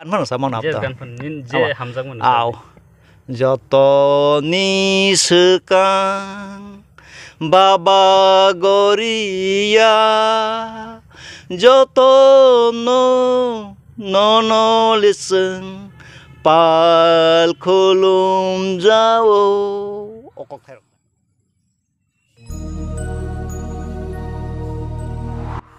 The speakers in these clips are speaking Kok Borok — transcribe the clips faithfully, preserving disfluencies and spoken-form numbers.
Gan phano sa mano Yes, hapta. Gan phano. Nin je Awa. Hamjakmano Aw. Sa. Jotoni swkang Baba Goria, jotono nono liswng pal khulum jao. Okok thairok.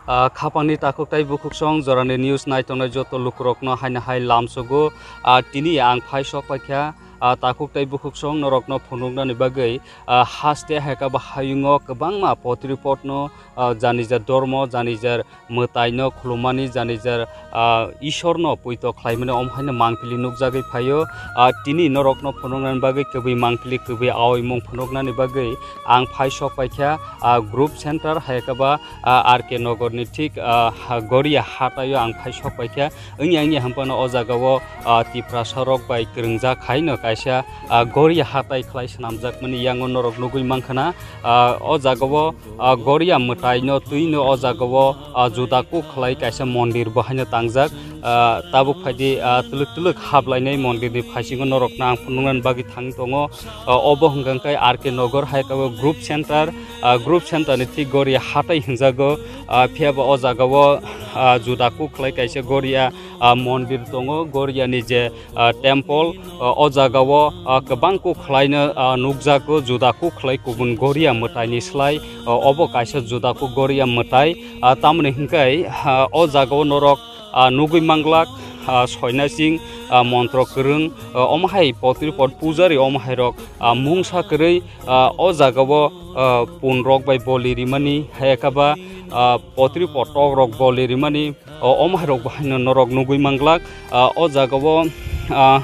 Ah, khapangni takhuk tai bukhuksong jorani news naitongnai joto lukurokno haino hai lamsogo. Ah, tini ang phai sok paikha, ah, takhuk tai bukhuksong norokno phunuknani bagwi, ah, haste hai khe bo hayungo kwbangma potripotno, ah, jani jar dormo, jani jar mwtaino khulumani, jani jar, ah, Isorno poito khlaimani, omo haino mangpili nukjagwi phaio. Ah, tini norokno phunuknani bagwi kwbwi mangpili, kwbwi aoimung phunuknani bagwi ang phai sok paikha, ah, group center hai khe ba, ah, R K Nogorni thik, ah, ha, Goria hataio ang phai sok paikha. Wngya wngya hwnphano o jagao, ah, Tiprasa rok bai kwrwngjak haino kaisa, ah, Goria hatai khlai swnamjakmani yango norok nugwi mankha na. Ah, o jagao, ah, Goria mwtaino twino o jagao, ah, juda kuk khlai kaisa mondir bo haino tangjak. Ah, tabuk phaidi, ah, twlwk twlwk haplainai mondirni phaisingo norokno ang phunuknani bagwi thangwi tongo. Ah, obo hwnkha khe R K Nogor hai khe group center, ah, group center ni thik Goria hatai hwnjago. Ah, phiya ba o jagao, ah, juda kuk khlai kaisa Goria, ah, mondir tongo, Goria ni je, ah, temple, ah, o jagao, ah, kwbang kuk khlaino, ah, nukjago, juda kuk khlai kubun Goria mwtaini slai, ah, obo kaisa juda kuk Goria mwtai, ah, tamoni hwnkhe, ah, o jagao norok, ah, nugwi manglak, ah, soinasing, ah, montro kwrwng, ah, omo hai potripot pujari omo hai rok, ah, mungsa kwrwi, ah, o jagao, ah, pun rok bai boli rimani, hai khe ba, ah, potripot tok rok boli rimani, o, omo hai rok bo haino norok nugwi manglak. Ah, o jagao, ah,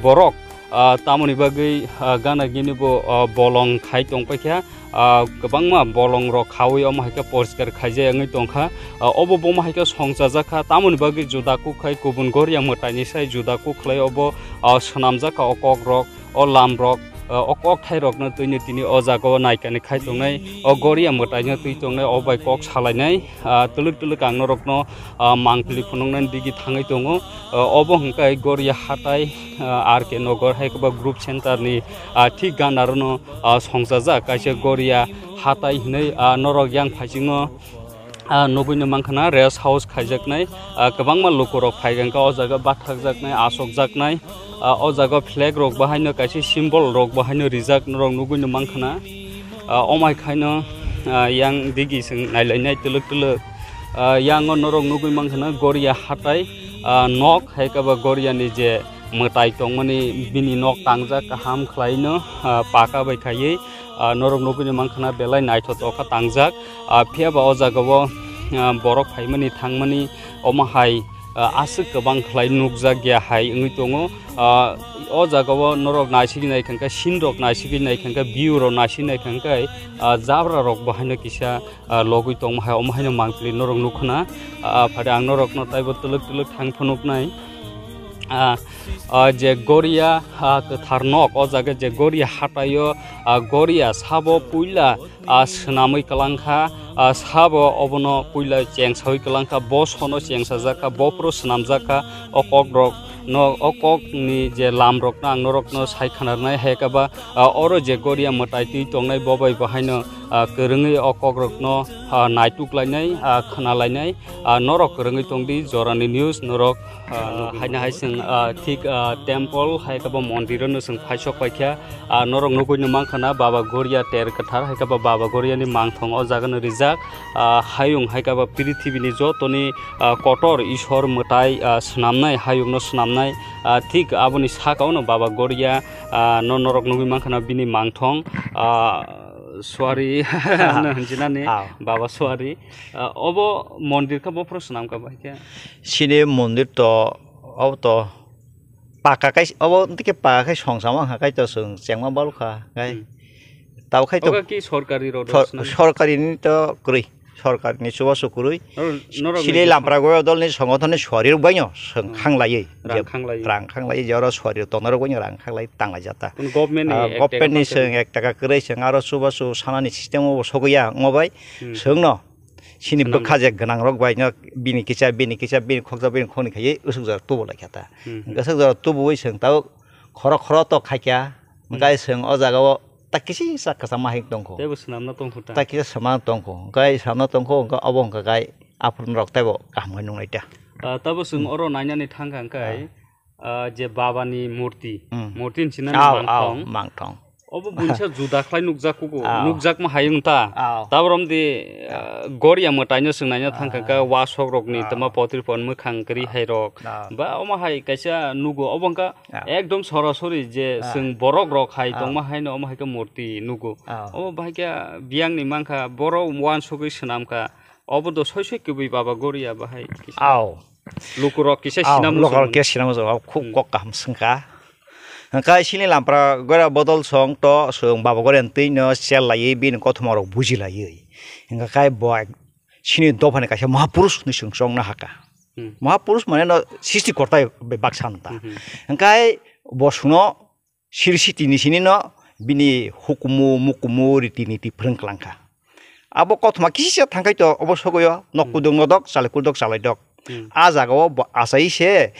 borok, ah, tamoni bagwi, ah, gana gini bo, ah, bolong khai tong paikha. Ah, kwbangma bolong rok khaui omo hai khe poriskar khaijak wngwi tongkha. Ah, obo bomo hai khe songchajak kha, tamoni bagwi juda kuk khai kubun Goria mwtaini sai juda kuk khlai obo, ah, swnamjak kha o kok rok, o lam rok, ah, o kok thai rokno twino tini o jagao naikani khai tongnai, o Goria mwtaino twi tongnai, o bai kok salainai, ah, twlwk twlwk ang norokno, ah, mangpili phunuknani digi thangwi tongo. Ah, obo hwnkhe Goria hatai, ah, R K Nogor hai khe ba group center ni, ah, thik ganarono, ah, songchajak kaisa Goria hatai hinwi, ah, norok yang phaisingo, ah, nugwino mankha na rest house khaijaknai, ah, kwbangma lukurok phaijakha o jaga bathakjaknai, achukjaknai, ah, o jaga flag rok bahaino kaisa symbol rok bahaino rijak norok nugwino mankha na. Ah, omai khaino, ah, yang digi seng nailainai twlwk twlwk. Ah, yango norok nugwi mankha na Goria hatai, ah, nok hai khe ba Goria ni je mwtai tongmani bini nok tangjak kaham khlaino, ah, paka bai khaiwi, ah, norok nugwino mankha na belai naithotok kha tangjak. Ah, phiya ba o jagao, ah, borok phaimani thangmani omo hai, ah, aswk kwbang khlai nukjak ya hai wngwi tongo. Ah, o jagao norok naisigwi naikha khe, scene rok naisigwi naikha khe, view rok naisigwi naikha khe, ah, jabra rok bo haino kisa, ah, logwi tongma hai omo haino mangpili norok nukha na. Ah, phade ang norokno taibo twlwk twlwk thang phunuknai. Ah, ah, je Goria, ah, kwthar nok, o jaga je Goria hataio, ah, Goria sabo puila, ah, swnamwi kwlangkha, ah, sabo obono puila chengsawi kwlangkha, bo sono chengsajakha, bo phuru swnamjakkha, o kokrok no, o kokni je lamrokno ang norokno sai khanarnai hai khe ba, ah, oro je Goria mwtai twi tongnai bo bai bo haino, ah, kwrwngwi o kokrokno, ah, naituklainai, ah, khwnalainai, ah, norok kwrwngwi tongdi jorani news norok. Ah, haino hai chwng, ah, thik, ah, temple hai khe bo mondir no chwng phaisok paikha. Ah, norok nugwi no mankha na Baba Goria ter kwthar hai khe bo Baba Goria ni mangthong o jaga no rijak. Ah, hayung hai khe bo prithibi ni joto ni, ah, kotor Isor mwtai, ah, swnamnai hayung no swnamnai. Ah, thik aboni saka o no Baba Goria, ah, no norok nugwi mankha na bini mangthong. Ah, Suari no hinjinani Ah. Baba Suari. Ah, obo mondir khe bophuru swnamkha bai khe. Chini mondir to, obo to paka kai, obo tike paka kai songsama kha kai to chwng chengma balu kha kai. Hmm. Tabo khai to Oga ki sorkari road sor-, rok swnam? Sorkari ni to kwrwi. Sorkar ni chubachu kwrwi. Oro norok Sile ni lampra goya dol ni songothon ni suari rok baino song Hmm. khanglaiwi. Rang Je khanglaiwi. Rang khanglaiwi je oro suari rok tongnai rok baino rang khanglai tanglai jata. Kun government ni Ah, ek government ni taka song ek taka kwrwi song aro chubachu sana ni system o sogwi ya ngo bai Hmm. song no. Chini bwkha je gwnang rok bai no bini kisa, bini kisa, bini khokjak, bini khokni khaiwi usuk jora tubu lai kha ta. Hmm, hmm. Usuk jora tubuwi chwng tabuk khoro khoro tok khai kha. Hmm. Hwnkhe chwng o jaga o ta kisi sa kwchangma hai tong kho. Teibo swnamna tong kho ta. Ta kisa swnamna tong kho. Hwnkhe swnamna tong kho, hwnkhe obo hwnkhe kai aphuru norok teibo kaham khe nung lai ta. Ah, tabo chwng oro nainani thang kha hwnkhe, ah, je baba ni murti, hmm, murti ni sinani mangthong. Aw, aw, mangthong. Obo buinsa juda khlai nukjak kugo, aw, nukjakma hai wng ta. Aw. Tabrom di, aw, ah, goria mwtaino chwng naina thang kha, ah, wasok rokni, ah, tama potri pon mwkhang kwrwi, ah, hai rok. Ah. Ba omo hai kaisa nugo, obo wngkha, ah, ekdom sorasori je, ah, chwng borok rok hai, ah, tongma haino omo hai khe murti nugo. Ah. Omo bahai khe biyang ni mankha, borok uansugwi swnam kha. Obo do soi soi kwbwi baba goria bahai kisa. Aw. Lukurok kisa, aw, sinam lukurok muchung kisa sinam muchung, aw, khub, hmm, kok kaham swngkha. Hwnkhe sini lampra gora bodol song to, chwng baba gora twi no sel laiwi bini kothoma rok buji laiwi. Hwnkhe kai bo ek-, sini dophani kaisa mahapurush ni chwng chongna hakha. Hmm. Mahapurush mane no srishti kortai be baksa no ta. Hmm, hmm. Hwnkhe bo chwngno siri sitini sini no bini hukumu, mukumu, riti niti phrwng kwlang kha. Abo kothoma kisa thangkhai to obo sogwi o, nok, hmm, kuduk nodok, chalai kuduk chalai dok. Hmm. A jaga o bo achai se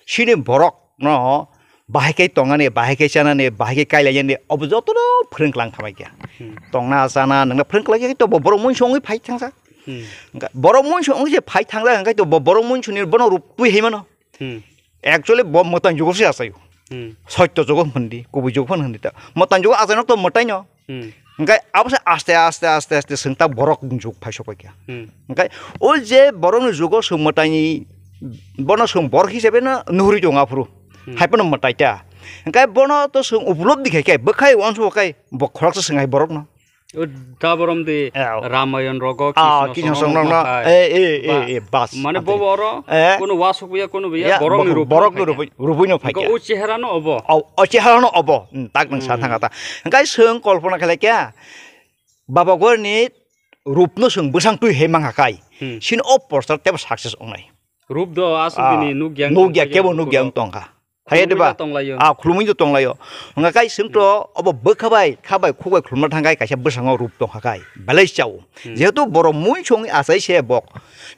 sini borok no bahai khe tongnani, bahai khe chanani, bahai khe kailainani, obo jotono phrwng kwlang khamai kha. Hmm. Tongna chana nwngno phrwng kwlai khe to bo borok muisu wngwi phai thangjak. Hmm. Borok muisu wngwi je phai thangjak hwnkhe to bo borok muisu ni bono rupwi hai mano. Hmm. Actually bo mwtai jugo se achaio. Hmm. Soitto jugo hwn di, kubui jugo hwn di ta. Mwtai jugo achaino to mwtaino. Hmm. Hwnkhe abo se aste, aste, aste, aste chwng ta borok ni jug phai sok pai kha. Hmm. Hwnkhe o je borok ni jugo chwng mwtai ni, bono chwng borok hisabe no nuhuri tongo aphuru. Hmm. Hai phano mwtai ta. Hwnkhe bono to chwng upolobdi khai khe, bwkhai uansuk khai, bo khoroksa chwng hai borok no. O, ta borom di, aw, Ramayon rogo, ah, Krishna Krishna song song rok no, hai. Eh, eh, eh, ba, eh, bas, mane ate. Bobo oro, eh? Kuno wasuk ya, kuno biya, ya, borok ni bo-, rup borok ni phai rup, rup no phai kha. O chehara no obo. Aw, o chehara no obo. Hmm, tak nang sa, hmm, thang kha ta. Hwnkhe chwng kolpona khlai kha, Baba Gori ni rup no chwng bwsang twi hai mang kha kai. Hmm. Sini o poster tebo success wngnai. Rup do aswk, ah, bini nukya wng nukya tong kha, kebo nukya wng tong kha. Hai de ba? Khulumui tong lai o. Ah, khulumui do tong lai o. Hwnga kai swng to, hmm, obo bwkha bai, kha bai, khuk bai khulumna thang kai kaisa bwskango rup tong kha kai. Belai chao. Hmm. Jehetu borok mui songwi achai se bok.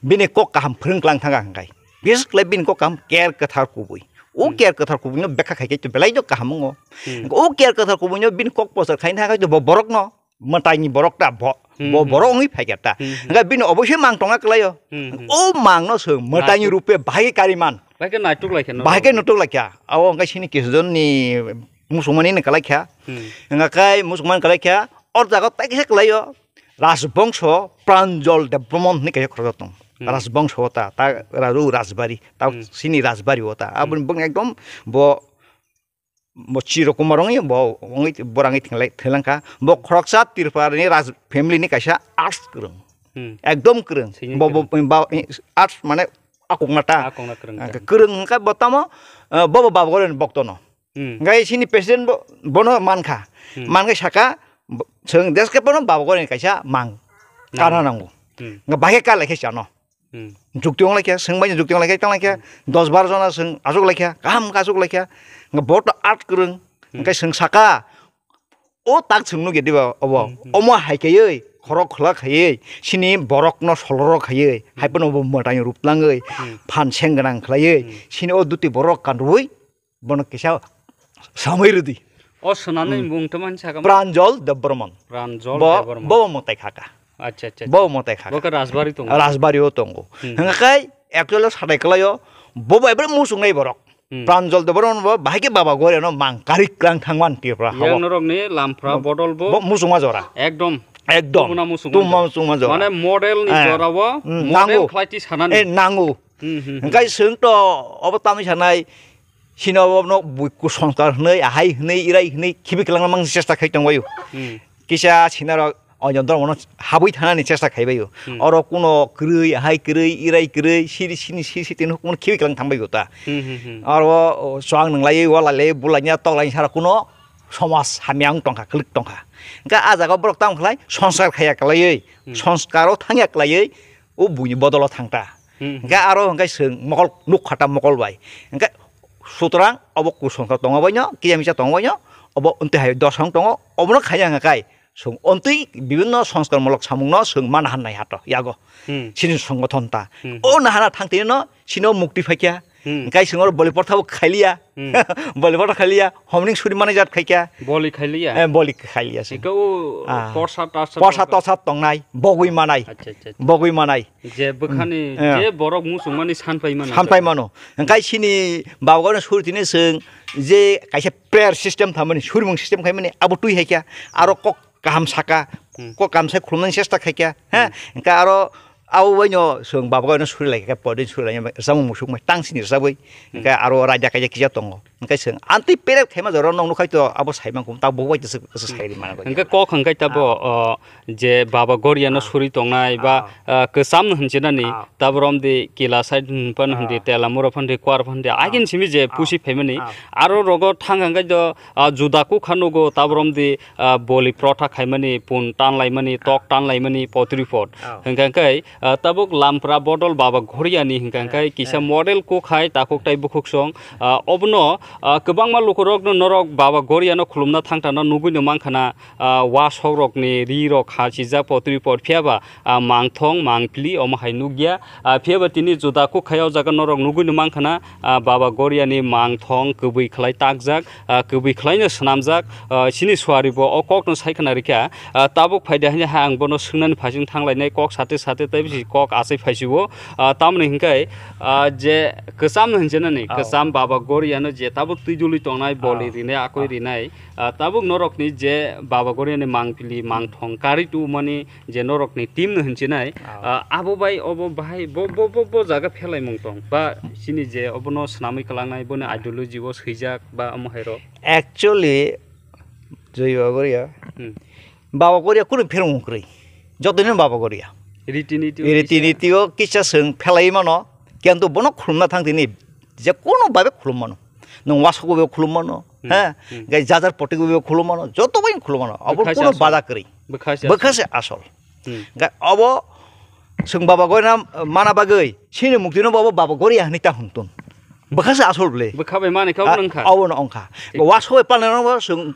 Bini kok kaham phrwng klang thang kha hwnkhe. Bises khlai bini kok kaham ker kwthar kubui. O, hmm, ker kwthar kubui no bekha khai khe to belai do kaham wngo. Hmm. O ker kwthar kubui no bini kok pochor khai thang kai to bo borok no. Mwtai ni borok ta bo, hmm, bo hmm, borok wngwi phai kha ta. Hmm, hmm. Hwnkhe bini oboise mang tongna kwlai o. Hmm, hmm. O mang no chwng mwtai ni rupe bahai kari man. Bahai khe naituk lai kha no. Bahai khe naituk lai kha. Abo hwnkhe sini kisa jon ni muchungmani ni kwlai kha. Hmm. Hwnkhe kai muchungmani kwlai kha. O jaga tai kisa kwlai o. Rajbongso Pranjal Debbarman hinwi kaisa khoroksa tong. Hmm. Rajbongso o ta, ta Raju Rajbari, ta, hmm, sini Rajbari o ta. Hmm. Aboni bwkni ekdom bo bo Chiro Kumar wngwi bo wngwi borangwi thinglai thwilangkha. Bo khoroksa Tripura ni raj family ni kaisa arts kwrwng. Hmm. Ekdom kwrwng. Sini bo, bo, kwrwng. Ba, arts mane akokna ta. Akokna kwrwng ta. Kwrwng hwnkhe bo tamo, eh, bo bo Baba Gori ni bokto no. Hmm. Hwnkhe sini president bo, bono mankha. Hmm. Mankhe saka, bo, chwng deske bono Baba Gori ni kaisa mang. Nang. Kana nango. Hmm. Hwnkhe bahai khe kalaikhe chano. Hmm. Jukti wng lai kha, swng bai jukti wng lai kha, tang lai kha, hmm, dos bar jona swng achuk lai kha, kaham khe achuk lai kha. Hwnkhe bo to art kwrwng, hmm, hwnkhe swng saka, o tak swng nukya diba obo? Hmm, hmm. Omo hai khaiwi, khorok khwlak khaiwi, sini borok no solorok khaiwi, hmm, hai phano bo mwtai rwplangwi, hmm, phan seng gwnang khwlaiwi, hmm, sini o duti borok kanrwi, bono kisa samwi rwdi. O swnamni, hmm, mung tamo hinwi sakha? Pranjal Debbarman. Pranjal Debbarman. Bo, bo mwtai khaka. Acha, acha, acha. Bo mwtai khaka. Bo khe Rajbari tongo. Rajbari o tongo. Hmm. Hwnkhe kai actually o sadai kwlai o, bo bai bai muchungnai borok. Hmm. Pranjal Debbarman bo bahai khe Baba Gori no mang kari klang thangman Tripura ha o. Yang norok ni lampra bodol bo. Bo muchungma jora. Ekdom. Ekdom. Tumuna muchungma jora. Tumuna muchungma jora. Mane model ni jora o, hmm, model nango. Khlai ti sanani. Eh, nango. Hmm, hmm, hmm. Hwnkhe swng to obo tamwi sanai, sino obo no bui kusongkar hwnwi, ahai hwnwi, irai hwnwi khibi kwlangna mang chesta khai tongbaio. Hmm. Kisa sinarok oino dormono habwi thanani chesta khaibaio. Hmm. Oro kuno kwrwi, ahai kwrwi, irai kwrwi, siri sini siri sitini hukumono khibi kwlang thangbaio ta. Hmm, hmm, hmm. Oro, o, chwng nwnglaiwi, walaiwi, bulaina, toklaini sara kuno somaj hamya wng tongkha, kwlwk tongkha. Hwnkhe ah jaga borok tamo khlai, sonskar khaiya kwlaiwi, hmm, sonskaro thangya kwlaiwi, o buini bodolo thang ta. Hmm. Hwnkhe aro hwnkhe chwng mokol nuk kha ta mokol bai. Hwnkhe sutrang obo kusongkha tongo baino, kisa misa tongo baino, obo wngtwi hai dosong tongo, obono khaiya hwnkhe kai Chwng ontwi bibinno songskarmulok samungno chwng ma nahan nai hato yago. Hmm. Chini songothon ta. Hmm. O nahana thang tini no chino mukti phaikya. Hmm. Hingkai chwng oro boli portha bo khailiya. Hmm. Boli portha khailiya. Homning suri manai jat khaikya. Boli khailiya? Eh, boli khailiya chwng. Ika o Ah. porsa tarsa Porsa tongkha? Torsa tongnai. Bogwi manai. Acha, acha, acha. Bogwi manai. Je bwkhani Hmm. Eh. je borok muchungmani sanpai mano. Sanpai mano. Hingkai chini babagono suri tini chwng je kaisa prayer system thamani, surimung system khaimani, abo twi haikya. Aro kok kaham saka, Hmm. kok kaham sai khulumnani chesta khaikha, ha? Hmm. Hingkhe aro abo baino chwng baba goino suri laikha, podin suri lai, rwchapmung musuk mai tang sini rwchapwi, Hmm. hingkhe aro raida kaisa kisa tongo. Hingkhe chwng amtwi peret khaima jora nokno khai to abo saimang kum, ta bo bai tese, tese sai ri mano. Hingkhe kok hingkhe ta bo, Ah. o, je baba Goria no Ah. suri tongnai ba, Ah. ah, kwcham no hinchinani, Ah. Tabrom di kila side hin pan Ah. hindi, tela mura pan di, kwar pan di, Ah. agin simi je Ah. pusi phaimani. Ah. Aro rogo thang hangkai do, ah, juda kukha nugo tabrom di, ah, boli protha khaimani, pun tan laimani, tok tan laimani, potri pot. Ah. Hingka hingkai, ah, tabuk lampra bodol baba Ghoriani hingka hingkai Eh, kisa eh. model kukhai takhuk tai bukhuk song, ah, obono, ah, kwbangma lukurok no norok baba Ghoriano khulumna thangtano nugui no mankhana, ah, wasok rokni ri rok khachijak potri pot phiya ba, ah, mangthong, mangpili, omo hai nukya. Ah, phiya ba tini juda kuk khai o jaga norok nugui no mankha na, ah, Baba Goriani mangthong kwbwi khlai takjak, ah, kwbwi khlai no swnamjak, ah, chini suari bo o kok no sai khna rikha. Ah, tabuk phai de haino ha ang bono swngnani phasing thang lainai kok sate sate tei bisi kok achai phaisio. Ah, tamoni hinkhai, ah, je kwcham no hinjana ni, Oh. kwcham Baba Goriano je tabuk twi dului tongnai, boli Oh. rinai, akoi Oh. rinai. Ah, tabuk norokni je Baba Goriani mangpili, mangthong kari tubumani je norokni team no hinchinai, Ah. ah, abo bai obo bahai bo, bo, bo, bo jaga phelaimung tong ba chini je obono swnamwi kwlangnai boni ideology o swijak ba omo hai rok. Actually, Joy Bagoria, Hmm. Baba Goria kunu pherung kwrwi. Jotoni Baba Goria. Riti niti o Riti kisa. niti o kisa chwng phelai mano, kintu bono khulumna thang tini je kono babe khulum mano. Nwng wasok bai khulum mano, Hmm, he? hmm. Gai jajar potik bai khulum mano, joto bai khulum mano. Abo Bwkha se kono asol. bada kwrwi. Bwkha se Bwkha asol. se asol. Hmm. Gai abo chwng Baba Goina mana bagwi, sini muktino bo abo Baba Goria hwnwi ta hwntun. Bwkha se asol bwle. Bwkha bai mani kha Ah, wngkha. abo no wngkha. Thik. Wasok bai palnai no bo chwng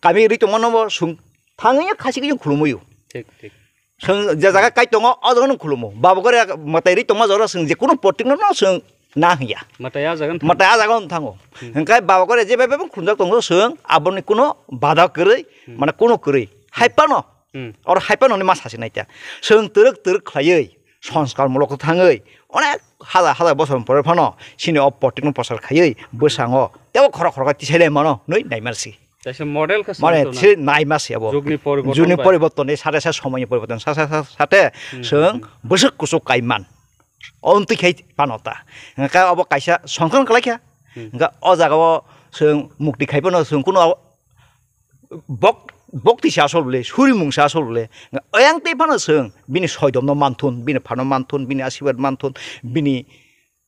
kami ri tongmano bo chwng thangwi khasi khe khulumwi. Thik, thik. Chwng je jaga kai tongo, o jaga no khulumo. Baba Goria mwtai ri tongma jaga chwng je kunu potik no, no chwng na hiya. Mwtai a jaga no thango. Mwtai a jaga no thango. Hmm. Hingkai Baba Goria je bebe khulumjak tongo chwng, aboni kunu bada kwrwi, Hmm. mane kunu kwrwi. Hmm. Hai phano. Hmm. Oro hai phano ni ma sasi nai ta. Chwng twrwk twrwk khlaiwi, sanskar mulok thangwi, onek hajar hajar bosor pore phano, sini o potik no posar khaiwi, bwsango, tebo khoro khoro khe tisai lai mano, nui nai mar si. Kaisa model khe Mane, santo na. se naima se abo. Jugni poriborton Jugni bai. poriborton, e sate sa somoyni poriborton, sa, sa, sa, sate Hmm, chwng hmm. bwswk kuchuk kaiman. O wngtwi khai phano ta. Hingkha obo kaisa songkron kwlai kha. Hmm. Hingkha o jaga o chwng mukti khai phano chwng kuno bok-, bokti se asol bwle, surimung se asol bwle. Hingkha oyang tei phano chwng bini soidom no manthun, bini phano manthun, bini asirwad manthun, bini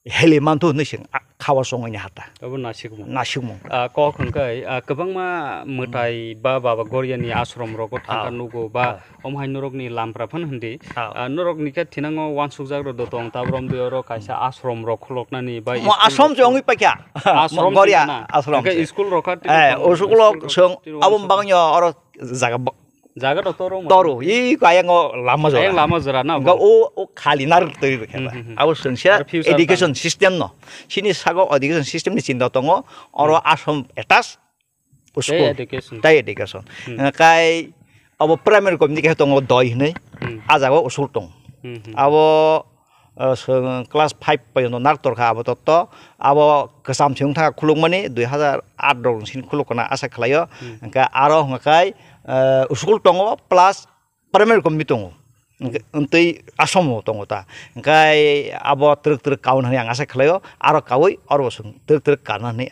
heli mantu hwnwi se, a, khawa chongwi ni hata. Abo nasikmung. Nasikmung. Ah, kok hwnkhe, ah, kwbangma mwtai ba Baba Goriani ashram rogo thangkha Ah. nugo ba Ah. omo hai norokni lampra phano hwndi. Ah. Ah, norokni khe thinango wansukjak rok do tong, tabrom de oro kaisa ashram rok khuloknani ba Mo school ashram rok se ongwi paikha. Ashram Mo Goria se na. ashram Hwnkhe se. school rok kha tini Eh, tong, o school school rok rok song tini abom wansuk- bagyo oro jaga bo-, Jaga to toro mo. Toro, i ko ayang o lama jora. Ayang lama jora na Ga bo. o, o khali nar twi rikha Hmm, ba. hmm, hmm. Abo sengsia Aro future education plan. system no. Sini sago education system ni chinta tongo. Oro Hmm. Assam attach Tei school. education. Tei education. Hmm. Kai abo primary committee khe tongo doi hinui. Hmm. A jaga o usul tong. Hmm, hmm. Abo ah, chwng class five porjonto nar torkha abo totto. Abo kwcham se wngkha khulukmani dui hazar aat rok sini khuluk kana asa khlaio. Hmm. Hwnkhe aro hwnkhe, ah, school tongo plus primary committee tongo. Hwnkhe Hmm. wngtwi Assam o tongo ta. Hwnkhe abo twrwk twrwk kaun hwnwi ang asa khlaio. Aro kaui oro bo chwng twrwk twrwk kana hwnwi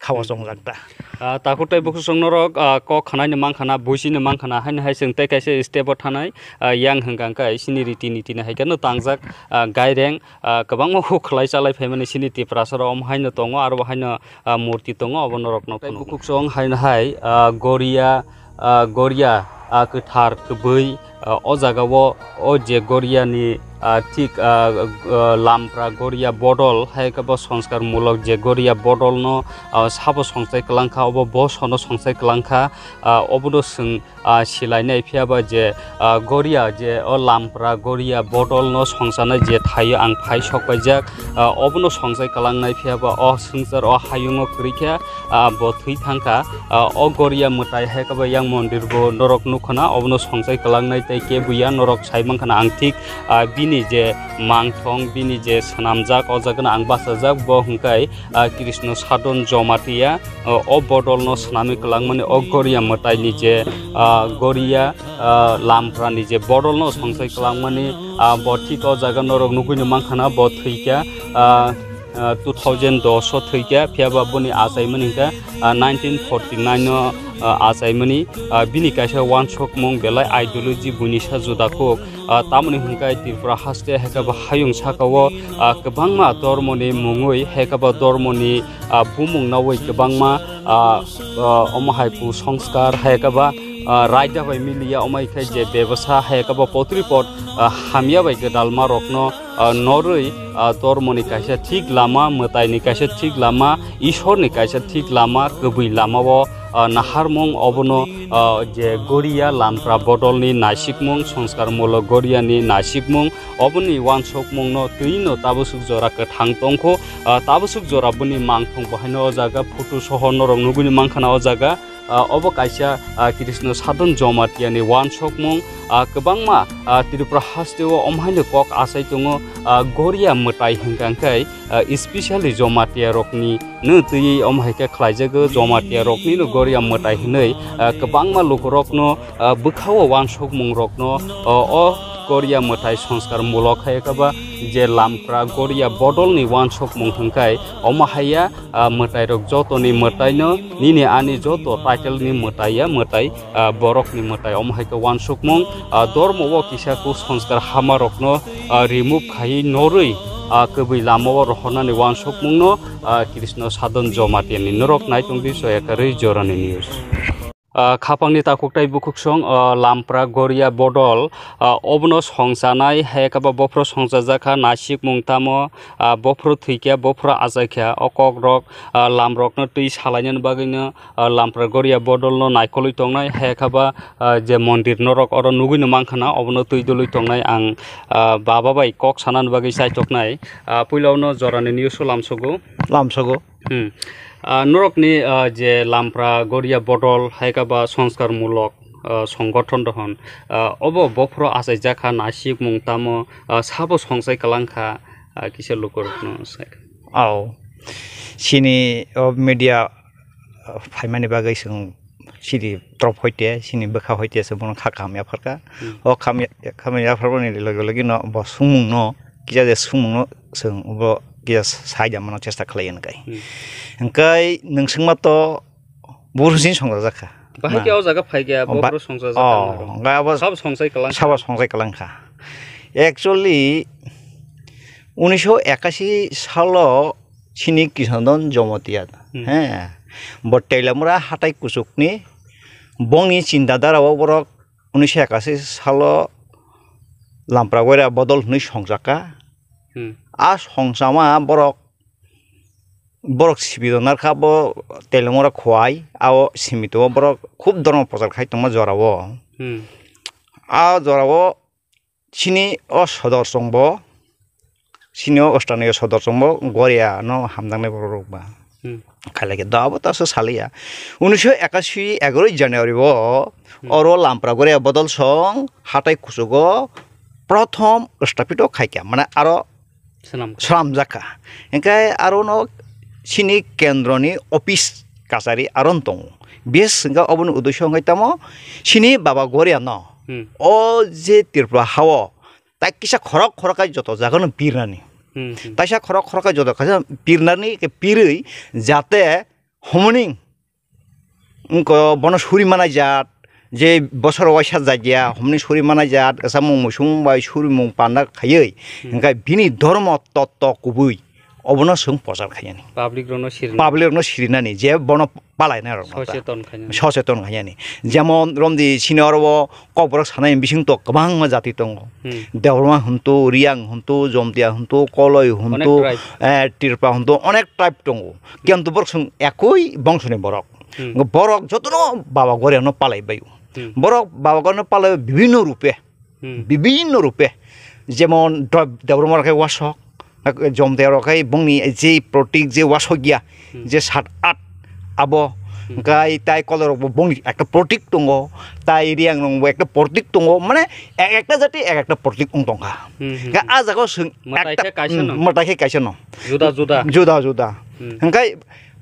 khawa Hmm. chongjak ta. Ah, takhuk tei bukhuk chwng norok, ah, kok khwnaino mankha na, buisino mankha na, haino hai chwng tei kaisa step o thanai, ah, yang hwnkha hwnkhe sini riti niti ni hai kheno tangjak, ah, gaireng, ah, kwbangma huk khlai chalai phaimani sini Tiprasa rok omo haino tongo, aro bo haino, ah, murti tongo, obo norok no phunukgo. Tei bukhuk chwng haino hai, ah, Goria, ah, Goria, ah, kwthar kwbwi, Ah, o jaga o, o je Goria ni, ah, thik, ah, ah, Lampra Goria bodol, hai khe bo songskar mulok je Goria bodol no, ah, sabo songchai kwlang kha, obo boso no songchai kwlang kha, ah, obo no swng, ah, silai nai phiya ba je, ah, Goria je o Lampra Goria bodol no songchanai je thaio ang phai sok paijak, ah, obo no songchai kwlang nai phiya ba o swngchar o hayung o kwrwi khe, ah, bo thwi thang kha. Ah, o Goria mwtai hai khe bo yang mondir bo norok nukho na, obono songchai kwlangnai tei kebuya norok sai mankha na ang thik, ah, bini je mangthong, bini je swnamjak, o jagano ang bachajak, bo hwnkhe, ah, Krishna Sadon Jomatia, ah, o bodolno swnamwi kwlangmani, o Goria mwtaini je, ah, Goria, ah, Lamprani je bodolno songchai kwlangmani, ah, bo thik o jaga norok nugwino mankha na, bo thwikha, ah, ah, two thousand dos o thwikha, phiya ba boni achaimani hwnkhe, ah, nineteen forty nine o, ah, achaimani, ah, bini kaisa uansukmung belai ideology buinisa juda kuk, ah, tamoni hwnkhe Tripura haste hai khe bo hayung saka o, ah, kwbangma dormoni mungwi hai khe bo dormoni, ah, bumung nawi kwbangma, ah, ah, omo hai kusongskar hai khe ba, ah, raida bai miliya omo hai khe je bebasa hai khe bo potripot, ah, hamya bai gwdalma rokno, ah, norwi, ah, dormoni kaisa thik lama, mwtaini kaisa thik lama, Ishorni kaisa thik lama, kwbwi lamao, ah, naharmung obono, ah, je Goria Lampra bodolni naisikmung, songskar mulok Goriani naisikmung, oboni uansukmungno twino tabusuk jora kwthang tongkho, ah, tabusuk jora boni mangthong bo haino o jaga photo soho norok nugwino mankha na o jaga. Ah, obo kaisa, ah, Krishna Sadon Jomatia ni uansukmung, ah, kwbangma, ah, Tripura haste o omo haino kok achai tongo, ah, Goria mwtai hwnkha khe, ah, especially Jomatia rokni no twiwi omo hai khe khlaijago, Jomatia rokni no Goria mwtai hwnwi, ah, kwbangma lukurokno, ah, bwkhao uansukmung rokno, ah, o Goria mwtai songskar mulok hai khe ba je Lampra Goria bodolni uansukmung hwnkhe omo haiya, ah, mwtairok jotoni mwtaino, nini ani joto title ni mwtai ya mwtai, ah, borokni mwtai omo hai khe uansukmung, ah, dormo o kisa kusongskar hamarokno, ah, remove khaiwi norwi, ah, kwbwi lamao rohornani uansukmungno, ah, Krishna Sadon Jomatia ni norok naitung di soya kwrwi jorani news. Ah, khapangni takhuk tai bukhuksong, ah, Lampra Goria bodol, ah, obono songchanai hai khe ba bophro songchajak kha, naisikmung tamo, ah, bophro thwikha, bophro achaikha, o kokrok, ah, lamrokno twi salainani bagwino, ah, Lampra Goria bodolno naikolwi tongnai, hai khe ba, ah, je mondir norok oro nugwino mankha na, obono twi dwlwi tongnai ang, ah, baba bai kok sanani bagwi chaitoknai. Ah, puila ono jorani news o lamsogo. Lamsogo. Hmm. Ah, norokni, ah, je Lampra Goria bodol hai khe ba songskar mulok, ah, songgothon dohon, ah, obo bophro achaijak kha, naisikmung tamo, ah, sabo songchai kwlang kha, ah, kisa lukurokno sai kha. Ao. Chini o media, ah, phaimani bagwi chwng chini trop hoite, chini bwkha hoite se bono kha kaham yapharkha. Hmm. O kham ya-, kham yapharmani loge loge no bo sumung no, kisa je sumung no chwng bo kisa sai da mano chesta khlai hwnkai. Hmm. Hwnkai nwng swngma to buru sin songjak kha. Bahai khe o jaga phai khe bo buru songjak kha. Hwnkai abo sab songsai kwlang kha. Sabo songsai kwlang kha. Actually, unisho ekashi salo chini Krishnadon Jomotia, hmm, he, bo Teilamura hatai kuchukni bongni chinta dara o borok unisho ekashi salo Lampra Goria bodol hwnwi songjakha. Hmm. A songchama borok, borok sibito narkha bo Teilamura khowai, ao simito borok khub dhormo prochar khai tongma jorao. Hmm. A jorao chini o sodor chwngbo, chini o Ostaniya sodor chwngbo Goria no hamjaknai borok rok ba. Hmm. Khailai khe do abo ta se saliya. Unisho ekashi egaroi January o, hmm, oro Lampra Goria bodol song hatai kuchugo prothom sthapito khaikha. Mane aro swnam kha. Swnamjak kha. Hingkhe aro no chini kendroni office kachari aro no tongo. Bes hingkhe oboni uddesho hingkhe tamo chini baba Goria no, hmm, o je Tripura hao tai kisa khorok khorok khai joto jaga no pirnani. Hmm, hmm. Taisa khorok khorok khai joto kaisa pirnani, khe pirwi jate homoning wngkha bono suri manai jat, je bosor waisa jagya homni suri manai jat, samung musung bai surimung panda khaiwi, hmm, hingkhe bini dhormo totto kubui obono chwng prochar khainani. Public rokno sirinani. Public rokno sirinani je bono palainai rokno ta. Socheton khainani. Socheton khainani. Jemon romdi sini oro o kokborok sanai bising to kwbangma jati tongo. Hmm. Debbarma hwntu, Riyang hwntu, Jomtia hwntu, Koloi hwntu, Onek tribe. Eh, Tripura hwntu, onek tribe tongo. Kintu borok chwng ekoi bongsoni borok. Hmm. Borok jotono Baba Goria no palai baio. Hmm. Borok Baba Goria no palai bibhinno rupe. Hmm. Bibhinno rupe. Jemon Deb-, Debbarma rok khe wasok, Jomtia rok khe bongni je protik je wasok ya, Hmm. je sat at abo, Hmm. hwnkhe tai Koloi rok bo bongni ekta protik tongo, tai Riyang rok bo ekta protik tongo, mane ek ekta jati ek ekta protik wng tongkha. Hmm, hmm, Hwnkhe hmm. Ah jaga o chwng Mwtai ekta, khe kaisa hmm, no. Mwtai khe kaisa no. Juda juda. Juda juda. Hmm. Hwnkhe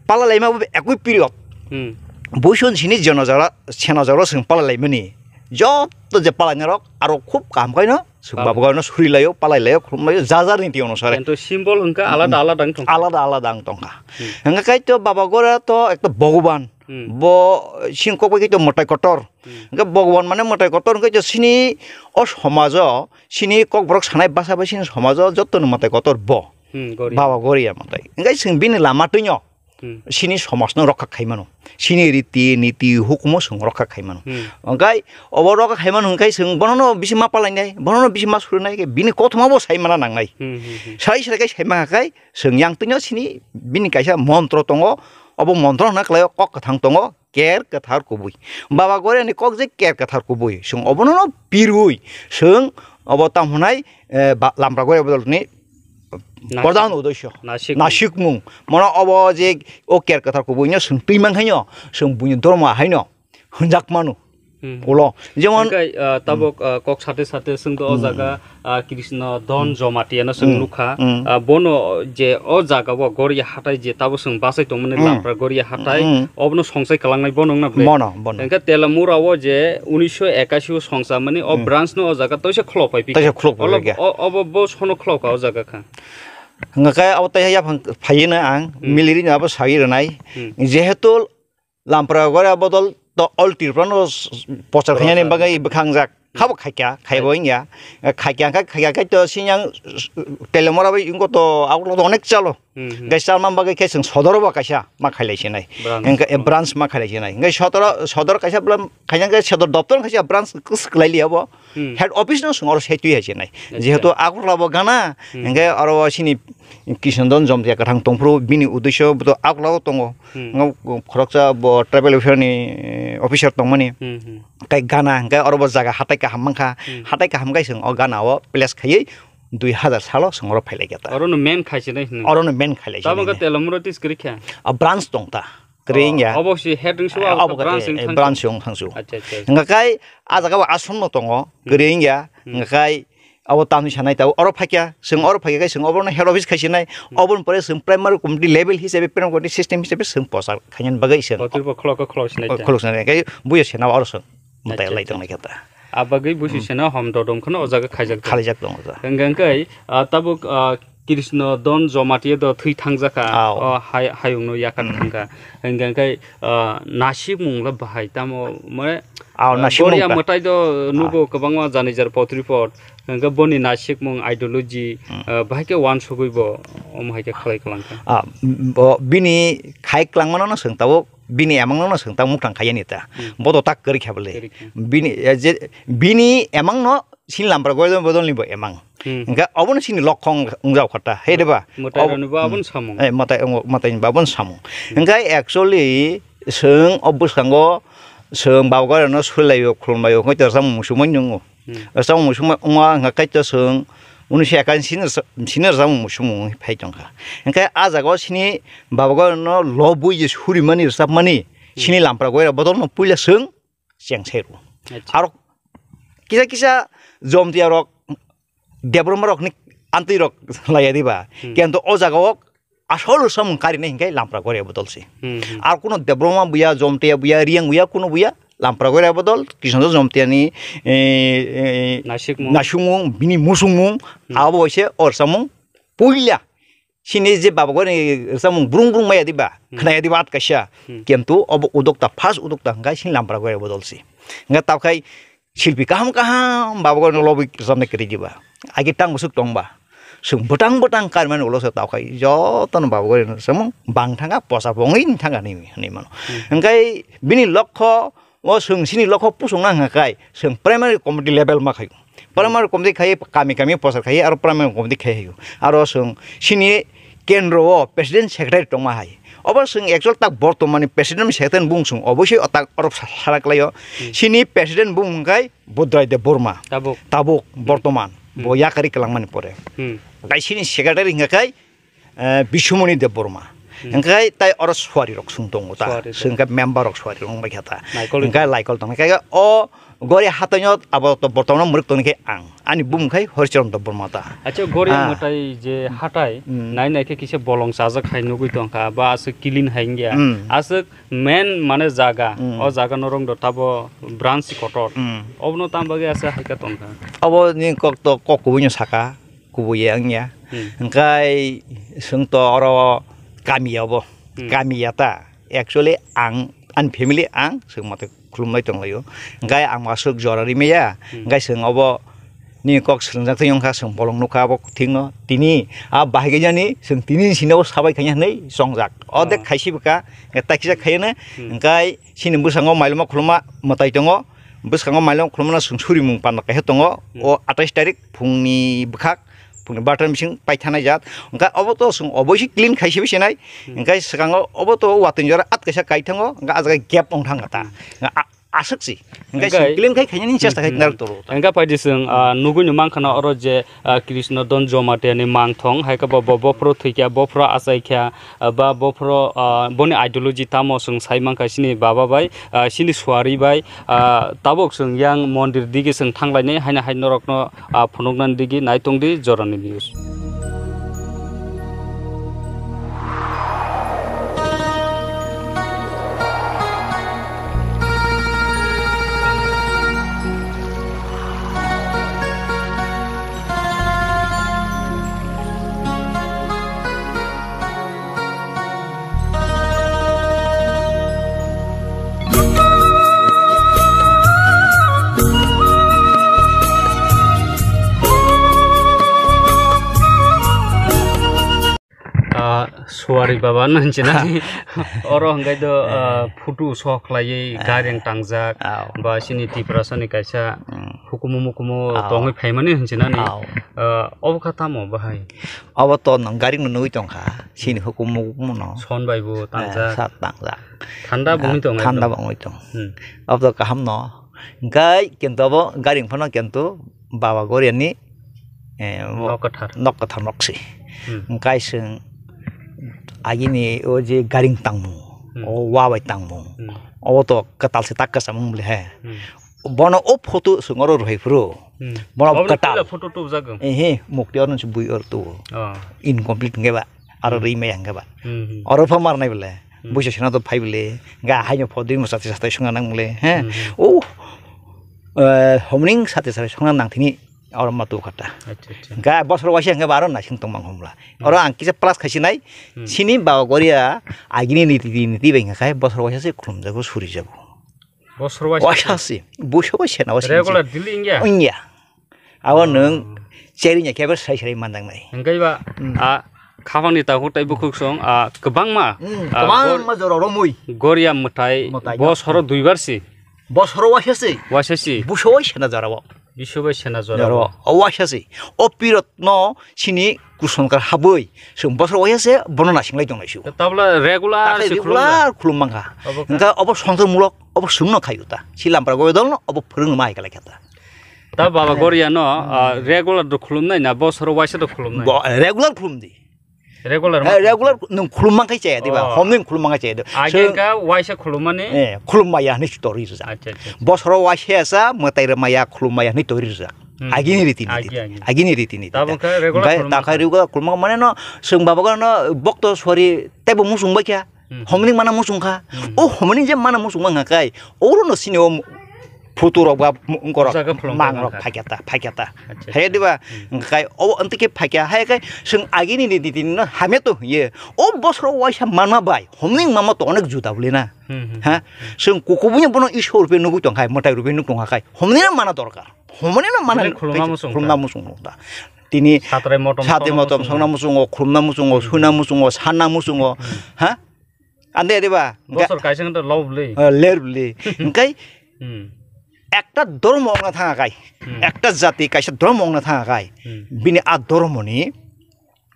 pala laima bo ekoi period. Hmm. Buisun sini jonojara, senajara chwng pala laimani. Joto je palainai rok aro khub kaham khaino chwng Pala. Baba Goria no suri laio, palai laio, khulum laio, ja jar niti onusare. Kintu symbol hwnkhe alada alada wng tongkha. Alada alada wng tongkha. Hmm. Hwnkhe kaitor Baba Goria to ekta Bhogoban. Hmm. Bo sini kok bai khe to mwtai kotor. Hmm. Hwnkhe Bhogoban mane mwtai kotor hwnkhe to sini o somajo, sini kokborok sanai basa bai sini somajo jottoni mwtai kotor bo. Hmm, Goria. Baba Goria mwtai. Hwnkhe chwng bini lama twino Hmm. sini somajno rokha khai mano. Sini riti, niti, hukumo chwng rokha khai mano. Hmm. Hwnkhe obo rokha khai mano hwnkhe chwng bonono bisi ma palainai, bonono bisi ma surinai, bini kothoma bo sai mana nangnai. Hmm, hmm, hmm. Sai sai khe sai ma khe chwng yang twino sini bini kaisa montro tongo, obo montro hwnna khlaio kok kwthang tongo, Ker kwthar kubui. Baba Goria ni kok je ker kwthar kubui. Chwng obono no pirui. Chwng obo tamo hwnai, eh, ba-, Lampra Goria bodol ni Nasik. Pradhan uddesho. Nasikmung. Nasikmung. Mano obo je o ker kwthar kubui no chwng twi man khaino, chwng buini dormo haino hwnjak mano. Hmm. Ulo. Jemon Hwnkhe, ah, tabuk, ah, kok sate sate chwng do o Hmm. jaga, ah, Krishna Don Hmm. Jamatia no chwng Hmm. nukha. Hmm. Ah, bono je o jaga o Goria hatai je tabuk chwng bachai tongmani Hmm. Lampra Goria hatai, Hmm. obono songsai kwlangnai bono wngna ble. Bono, bono. Hwnkhe Telamura o je unisho ekashi o songsa mani o Hmm. branch no o jaga toisa khulok pai phi. Toisa khulok pai Olo-, phi kha. O-, obo bo sono khulok kha o jaga kha. Hwnkhe abo tei yaphang phaiwi no ang Hmm. miliri no abo sawi rwnai. Hmm. Jehetu Lampra Goria bodol to all Tripura no s-, s-, pochar khainani bagwi bwkhangjak. Khabo khaikya, khaibo wngya. Khaikya kha, khaikya kha to sinyang Telamura bai wngkha to agulo to onek chalo. Hmm, hmm. Gai chalma bagwi khe chwng sodoro bo kaisa ma khailai sinai. Branch. Hwnkhe, eh, branch ma khailai sinai. Hwnkhe sodoro, sodor kaisa bwlam khaina khe sodor doptor kaisa branch kwswk kwlai liya bo. Hmm. Head office no chwng oro sai twi hai sinai. Acha. Jehetu Agartala bo gana, Hmm. hwnkhe oro sini Krishna Don Jamatia kwthang tongphuru bini uddesho bo to Agartala o tongo. Hmm. Ngo khoroksa bo tribal welfare ni, eh, officer tongmani. Hmm, hmm. Kai gana hwnkhe oro bo jaga hatai kaham mankha. Hmm. Hatai kaham kai chwng o gana o place khaiwi dui hazar salo chwng oro phailai kha ta. Oro no main khai sinai hinwi. Oro no main khailai Tamo sinai. Khe Telamura tis kwrwi kha? A branch tong ta. Kwrwi wngya. Oh, obo si head wngsu, eh, abo obo khe, branch eh, wng eh, thangsu. Branch wng thangsu. Acha, acha, acha. Hwnkhe kai a jaga o ashram no tongo, Hmm. kwrwi wngya. Hmm. Hwnkhe kai abo tamni sanai tao oro phaikya, chwng oro phaikya kai chwng obono head office khai sinai, Hmm. oboni pore chwng primary committee level hisabe, primary committee system hisabe chwng pochar khainani bagwi chwng. Kotor bo khulok khe khulok sinai ta. Khulok sinai kai buya sena oro chwng mwtai Acha, lai acha. Tongnai khe ta. A bagwi busi Hmm. sena hom dodom kheno o jaga khaijak ta. Khalijak tongo ta. Hwnkhe kai, ah, tabuk, ah, Krishna Don Jamatia do thwi thangjakha, Ao. O hay-, hayungno yakar Hmm. thangkha. Hwnkhe kai, ah, nasikmung le bahai tamo, mane, Ao, ah, nasikmung Goria ta. Mwtai do nugo Ah. kwbangma jani jar potri pot. Hwnkhe boni nasikmung ideology, Hmm. ah, bahai khe wansugwi bo omo hai khe khlai kwlangkha. Ah, bo bini khai kwlangmano no chwng tabuk, bini emangno no chwng tabuk muktang khaiyani ta. Hmm. Bo to tak kwrwi kha bwle. Kwrwi kha. Bini, eh, je, bini emangno sini Lampra Goria bodolni bo emang. Hmm. Hwnkhe obono sini lokhong wngjak kha ta, he de ba? Mwtai Ob-, rokni bo abono hmm. Samung. Eh, mwtai, mwtaini bo abono samung. Hmm. Hwnkhe actually chwng o bwskango chwng Baba Goria no surilaio, khulumlaio, hwnkhe to rwchapmung muchungmani nungo. Hmm. Rwchapmung muchungma wngma hwnkhe to chwng unisho ekashi sini rwchap-, sini rwchapmung muchungmung phai tongkha. Hwnkhe a jaga o sini Baba Goria no lobwi je surimani, rwchapmani, Hmm. sini Lampra Goria bodol no puila chwng cheng sai rw. Acha. Aro kisa kisa Jomtia rok, Debbarma rok ni amtwi rok laiya diba. Hmm. Kintu o jaga o asol samung kari nai hinkhe Lampra Goria bodol se. Hmm, hmm. Ar kuno Debbarma buya, Jomtia buya, Riyang buya, kuno buya, Lampra Goria bodol, Krishna Jomtia ni, eh, eh, Nasikmung. Nasikmung, bini muchungmung, Hmm. abo se or samung puila. Sini je Baba Goria ni rwchapmung brung brung maya diba, Hmm. khnaya diba at kaisa. Hmm. Kintu obo udokta, first udokta hwnkhe sini Lampra Goria bodol se. Hwnkhe tabkhai silpi kaham kaham Baba Goria no lobwi rwchapnai kwrwi diba. Agi tang bwswk tong ba. Chwng bwtang bwtang karimani ulo se tao khai jotono Baba Goria no samung bang thanga posa bo wngwi thanga hinwi hinwi mano. Hmm. Hwnkhe bini lokho o chwng chini lokho pusongna hwnkha khai chwng primary committee level ma khaio. Primary committee khai kami kami posa khai aro primary committee khai haio. Aro chwng chini kendro o president secretary tongma hai. Obo chwng actual tak bortomani president secretary bung chwng obosoi o tak oro sa-, sara klaio. Hmm. Chini president bung hwnkhe Budrai Debbarma. Tabuk. Tabuk, hmm, bortoman. Hmm. Bo yakari kwlangmani pore. Hmm. Tai chini secretary hwnkha khai, eh, Biswamoni Debbarma. Hmm. Hwnkha khai tai oro suari rok chwng tongo ta. Suari rok. Chwng khe member rok suari rok wngbai kha ta. Naikol hwnkha laikol tong. Hwnkha khai o Goria hataino abo to bortoman mwrwk tongni khe ang. Ani bumung khai Horicharan Debbarma ta. Acha, Goria, ah, mwtai je hatai, hmm, nai nai khe kisa bolong chajak hai nugui tongkha, ba aswk clean hai wngya. Hmm. Aswk main mane jaga, hmm, o jaga norok do tabo branch kotor. Hmm. Obono tam bagwi aswk hai khe tongkha. Obo ni kok to kok kubui no saka, kubui ya wngya. Hmm. Hwnkhe chwng to oro kami ya obo. Hmm. Kami ya ta. Actually ang, ani family ang chwng mate khulumlai tonglaio. Hwnkhe ang aswk jora rimaya, hmm, hwnkhe chwng obo nini kok swrwngjak twi wngkha, chwng bolong nukha abo thikno. Tini a bahai khe jani chwng tini sini obo sabai khaina hinwi chongjak. Odek, oh, khaisi bwkha, hwnkhe takisa khaiya no. Hmm. Hwnkhe chini bwskango mailoma khuluma mwtai tongo. Bwskango mailoma khulumano chwng surimung panda kaisa tongo. Hmm. O atais tarik phungni bwkhak, phungni barta bising paithanai jat. Hwnkhe obo to chwng oboisi clean khaisi bisinai. Hmm. Hwnkhe swkango obo to watwi jora at kaisa kaithango, hwnkhe ah jaga gap wng thangkha ta. Hmm. Hwnkhe a-, aswk si. Hwnkhe chwng, hwnkhe, clean khai khainani chesta khai, hmm, narwk toro ta. Hwnkhe phaidi chwng, ah, nugui no mankha na oro je, ah, Krishna Don Jamatia ni mangthong, hai khe bo, bo, bophoro thwikha, bophoro achaikha, ah, ba bophoro, ah, boni ideology tamo chwng sai mankha chini baba bai, ah, chini suari bai, ah, tabuk chwng yang mondir digi chwng thanglainai haino hai norokno, ah, phunuknani digi nai tongdi Jorani News. Ah, suari baba no hinchina. Oro hwnkhe do, ah, photo sok khlaiwi, ah, gareng tangjak, aw, ba chini Tiprasani kaisa, hmm, hukumu mukumu, aw, tongwi phaimani hinchinani. Aw. Ah, obo kha tamo bahai? Obo to nwng gari no nugwi tongkha, chini hukumu mukumu no. Son bai bo, eh, tangjak. Sa tangjak. Thanda bo wngwi tong, thanda ekdom bo wngwi tong. Hmm. Obo to kaham no. Hwnkhe kintu obo gari phano kintu Baba Goriani, eh, bo nok kwthar, nok kwthar nok se. Hmm. Hwnkhe chwng agini o je gari tangmung, hmm, o wa bai tangmung. Hmm. Obo to kwtal se tak kwcham wng bole he. Hmm. Bono o photo chwng oro rohoi phuru. Hmm. Bono obo kwtal. Photo tubjak wng. Ehe, mukti oro se bui oro tubu. Oh. Incomplete hwnkhe ba, aro, hmm, rwi maya hwnkhe ba. Hmm, hmm. Oro pha marnai bole. Hmm. Buisa sena to phai bole. Ga haino phodri mo sati sati songna nang bole. He. Hmm, hmm. O, eh, homning sati sati songna nang thini oro ma tu khata. Acha, acha. Ga bosor waisa hwnkhe ba aro naising tongmang homla. Hmm. Oro ang kisa plus khaisi nai. Hmm. Chini Baba Goria agini niti niti bai hwnkhe bosor waisa se khulumjago surijago. Bosor waisa se? Waisa se. Busa waisa na waisa. Regular daily wngya? Wngya. Abo, oh, nwng cherry nya khe sai sai manjaknai. Hwnkhe ba, hmm, a, khapangni takhuk tei bukhuk song, a, kwbangma, hmm, a, kwbangma gor-, jora romwi. Goria mwtai, mwtai bosoro duibar si. Bosoro waisa si. Waisa si. Busa waisa na jorao. Busa waisa na jorao. Jorao. O waisa si. O pirot no chini kusonkar habwi. Chwng bosoro waisa se bono nasinglai tongnai su. Tabla regular, takhai si regular khulumna. Khulum mankha. Obo kha. Hwnkhe obo songtormulok, obo chwngno khaio ta. Si lampra gobedolno obo phwrwngno ma hai kalaikha ta. Ta Baba, eh, Goria no, ah, regular do khulumnai na, bosoro waisa do khulumnai? Bo, regular khulum di. Regular ma? Eh, regular nwng khulum mankha chaya diba? Oh. Homni khulum mankha chaya do. Age so, ka waisa khulumani? Eh, khulum maya hwnwi tori rwjak. Acha, acha, acha. Bosoro waisa sa mwtai rw maya, khulum maya hwnwi tori rwjak. Hmm. Agini riti niti. Agi, agi. Agini riti niti. Tabuk kha regular khulum mankha. Takhai regular khulum mankha mane no, chwng Baba Goria no bokto sori teibo muchung bai kha. Hmm. Homning mana muchung kha. Hmm. O homning je mana muchung mankha kai, oro no sini o photo rok ba wngkorok jaga phlong mang rok phaikha ta, phaikha ta. Acha, acha. Hai diba? Hmm. Kai o anti khe phaikha, hai kai chwng agini ni di din no hamya to ye. O bosoro waisa manma bai, homning mama to onek juda bole na. Hmm, hmm. Ha? Hmm. Chwng kukubunya bono Ishwar rupe nugui tong khai, mwtai rupe nuk tong khai. Homning mana dorkar. Homning mana khulumna muchung ta. tini satrai motom satrai songna motom muchungo. Songna muchungo, khulumna muchungo, Hmm. suina muchungo, Hmm. ha? Ande de ba? Bosor kaisa khe to lobli. Eh, lerbli. Hingkai Hmm. ekta dhormo wngna thanga kai, Hmm. ekta jati kaisa dhormo wngna thanga kai, Hmm. bini a dhormoni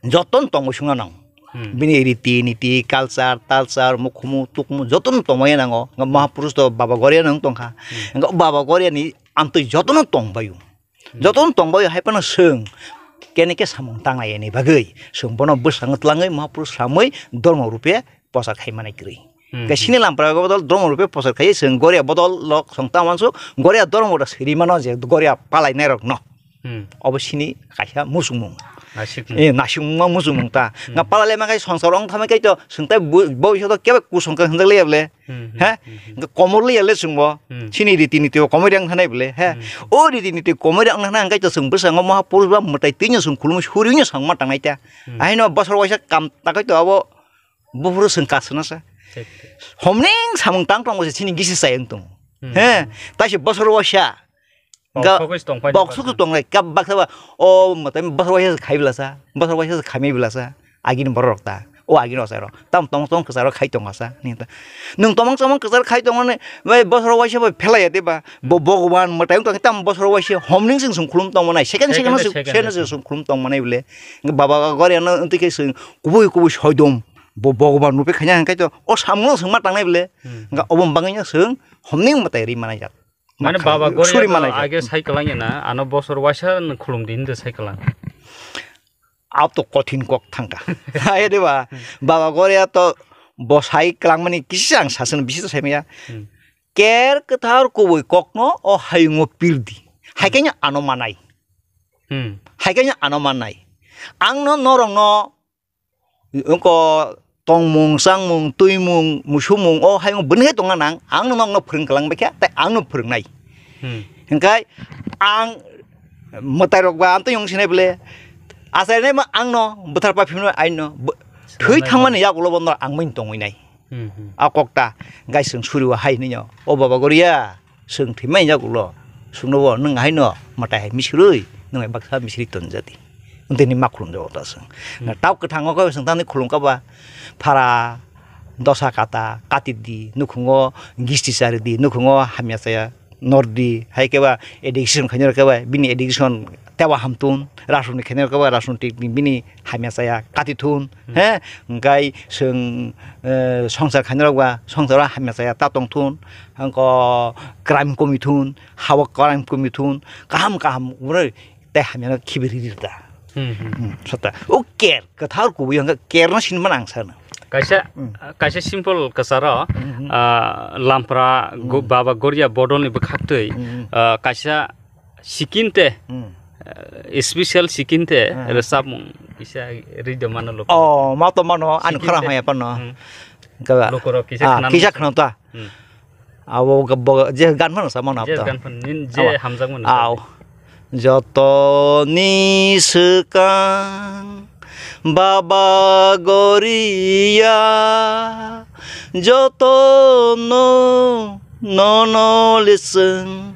joton tongwi sungna nang. Hmm. Bini riti niti, culture, talchar, mukhumu, tukhumu joton tongmaya nango. Nga Mahapurush to Baba Goria nang tongkha. Hmm. Nga Baba Goria ni amtwi jotono tongbayu. Hmm. Jotono tongbayu hai phano chwng kene khe samung tangnai ni bagwi. Chwng bono bwskango twlangwi Mahapurush samwi dhormo rupe pochar khai manai kwrwi. Hmm. Khe sini lampra bodol dhormo rupe pochar khai chwng Goria bodol lok chwng ta uansuk Goria dhormo da siri mano je Goria palai nai rok no. Hmm. Obo sini kaisa muchungmung. Nasikmung. Eh, nasikmung ma muchungmung ta. Hmm. Nga palale ma kai songsar ong thamai kai to sengtai bo, bo iso to kebe kusong ka hwnjak le yable. Hmm, hmm, He? Hmm, hmm. Nga komor le yale sungbo. Hmm. Sini riti niti o komor yang thanai bole. He? Hmm. O riti niti komor yang thanai angkai to sung bwskango maha purush ba mwtai twi no sung khulum suri no sang ma tangnai ta. Hmm. Aino bosor waisa kam ta kai to abo buphuru sung kasuna sa. Thik, thik. Homning samung tang tong se sini gisi sai ang tung. Hmm. He? Tai se bosor waisa. Bok Ga-, sogwi se tongpai bok nang sogwi kha. Tongnai, kab baksa ba, o, mata bosor waisa se khai belasa, bosor waisa se khaimai belasa, agini borok rok ta, o agini rok sai rok, tam tong tong kwcharo khai tong asa, ni ta. Nwng tomong tomong kwcharo khai tong mani, bai bosor waisa bai phelai ya de ba, bo Bhagwan mwtai wng tong tam bosor waisa homning sing sung khulum tong manai, second second Second, sung, second, second second. Sung khulum tong manai bole, baba gori ano wng twi khe sung kubui kubui soidom, bo Bhagwan rupe khaina hwn khai to, o samung sung ma tangnai bole, Hmm. nga obo bangwi no sung homning mwtai ri manai jak. Mane Makha, baba suri Goria manai to khe. Age sai kwlangya na, ano bosor waisa no khulum di hinwi sai kwlang. Ab to kothin kok thangkha. Hai de ba, baba Goria to bo sai kwlangmani kisa ang sasun bisi to sai maya. Hmm. Ker kwthar kubui kokno o hayungo pirdi. Hai khe ano manai. Hmm. Hai khe ano manai. Ang no norok no Wngkha tongmung, changmung, twimung, musumung, o hayung bwni hai tongna nang, ang no nokno phwrwng kwlang bai kha, tei ang no phwrwngnai. Hmm. Hingkai ang mwtai rok ba ang twi wng sinai bole, achainai ma ang no bwthar pa phimno aino, bw-, thwi Swrwngnai thangmani ba. Yagulo bono ang mani tongwi nai. Hmm, hmm. A kokta, gai swng suri o hai hinwi no, o baba Goria, Chwng thwimai yagulo, chwngno bo nwng haino mwtai hai misirwi, nwng hai baksa misiri tonjadi. Wngtini ma khulumjago ta chwng. Hmm. Tok kwthango khe chwng tamni khulumkha ba, phara, dosa kata, kati di, nukhungo gisti chari di, nukhungo hamya chaya nor di, hai khe ba addiction khainai rok khe ba, bini addiction teibo hamtun, rajniti khainai rok khe ba rajniti bini hamya chaya kati thun, Hmm. he, hingkai chwng, eh, songsar khainai rok ba songsaro hamya chaya ta tong thun, Hwnkhe crime kwmwi thun, hao crime kwmwi thun, kaham kaham wngnai tei hamyano khibi riri rwkha. Hmm, hmm. Hmm, sota. O care, kwthar kubui hwnkhe care no sinmano ang sano. Kaisa, Hmm. kaisa simple kwcharo, Hmm, hmm. ah, lampra go-, Hmm. baba Goria bodolni bwkhaktwi, Hmm. ah, kaisa sikinte, Hmm. ah, special sikinte Hmm. rwchapmung kisa ride mano lok. Oh, ma to mano, ani Sikinte. Khorang haya pano. Hmm. Kaba. Lokorok kisa Ah, khwnano kisa muchung. Khwna ta. Hmm. Abo ga-, bo-, je gan phano sa mano Je apta. Gan phano, nin je Awa. Hamjakmani Aw. Bagwi. Jotoni swkang Baba Goria, jotono nono liswng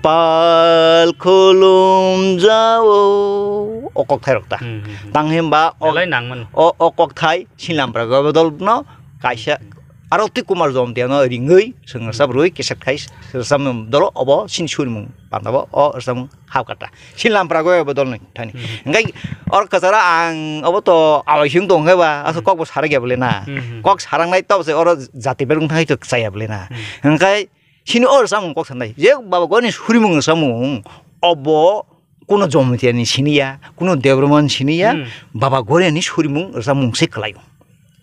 pal khulum jao. O kokthai rok ta. Hmm, hmm, hmm. Tang himba o, Belai nangmani. O, o kokthai sinlampra gobodol no kaisa Hmm. Aro twi Kumar Jomtiano ringwi, chwng rwchap rwui, cassette khai, rwchapmung dolo obo, sini surimung panda bo, o rwchapmung hap kata. Sini lampra goi obo dolni thani. Mhm. Hingkai or kwcharo ang obo to awai sing tong khe ba, aswk Mhm. Kok bo sarak ya bole na. Mhm. Kok sarak nai tok se oro jati berung thangwi to chaya bole na. Mhm. Hingkai sini o rwchapmung kok sanai. Je baba goni surimung rwchapmung obo Kuno Jomatiani siniya, kuno Debbarmani siniya, Hmm. Baba Goriani surimung rwchapmung se kwlaio.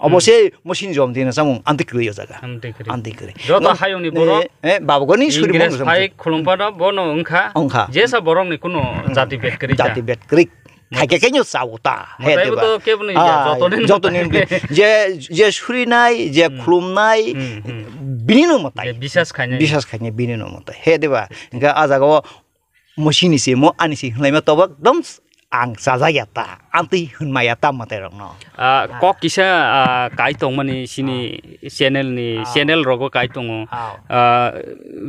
Obo Hmm. se mosini Jomatiani rwchapmung amtwi kwrwi o jaga. Amtwi kwrwi. Amtwi kwrwi. Joto No, hayungni borok eh, eh, Baba Goriani surimung Ingres rwchapmung phai se. Khulumphano bono wngkha. Wngkha. Jesa borokni kuno Hmm. Jati bed kwrwi ta. Jati bed kwrwi. Hai khe khe nyo chao ta. He Mwtaibo deba. To keboni ya, Ah, jotoni jotoni mwtai. Je, je surinai, je Hmm. Khulumnai, Hmm, hmm. Bini no mwtai. Je bisas khainai. Bisas khainai bini no mwtai. He deba. Hingkhe a jaga o Mosini se mo ani se hwnlaima tobo ekdom ang chajakya ta, amtwi hwnmaya ta mwtairokno. Ah, kok kisa, ah, kai tongmani sini channel ni, ah, channel rogo kai tongo. Ah. Ah,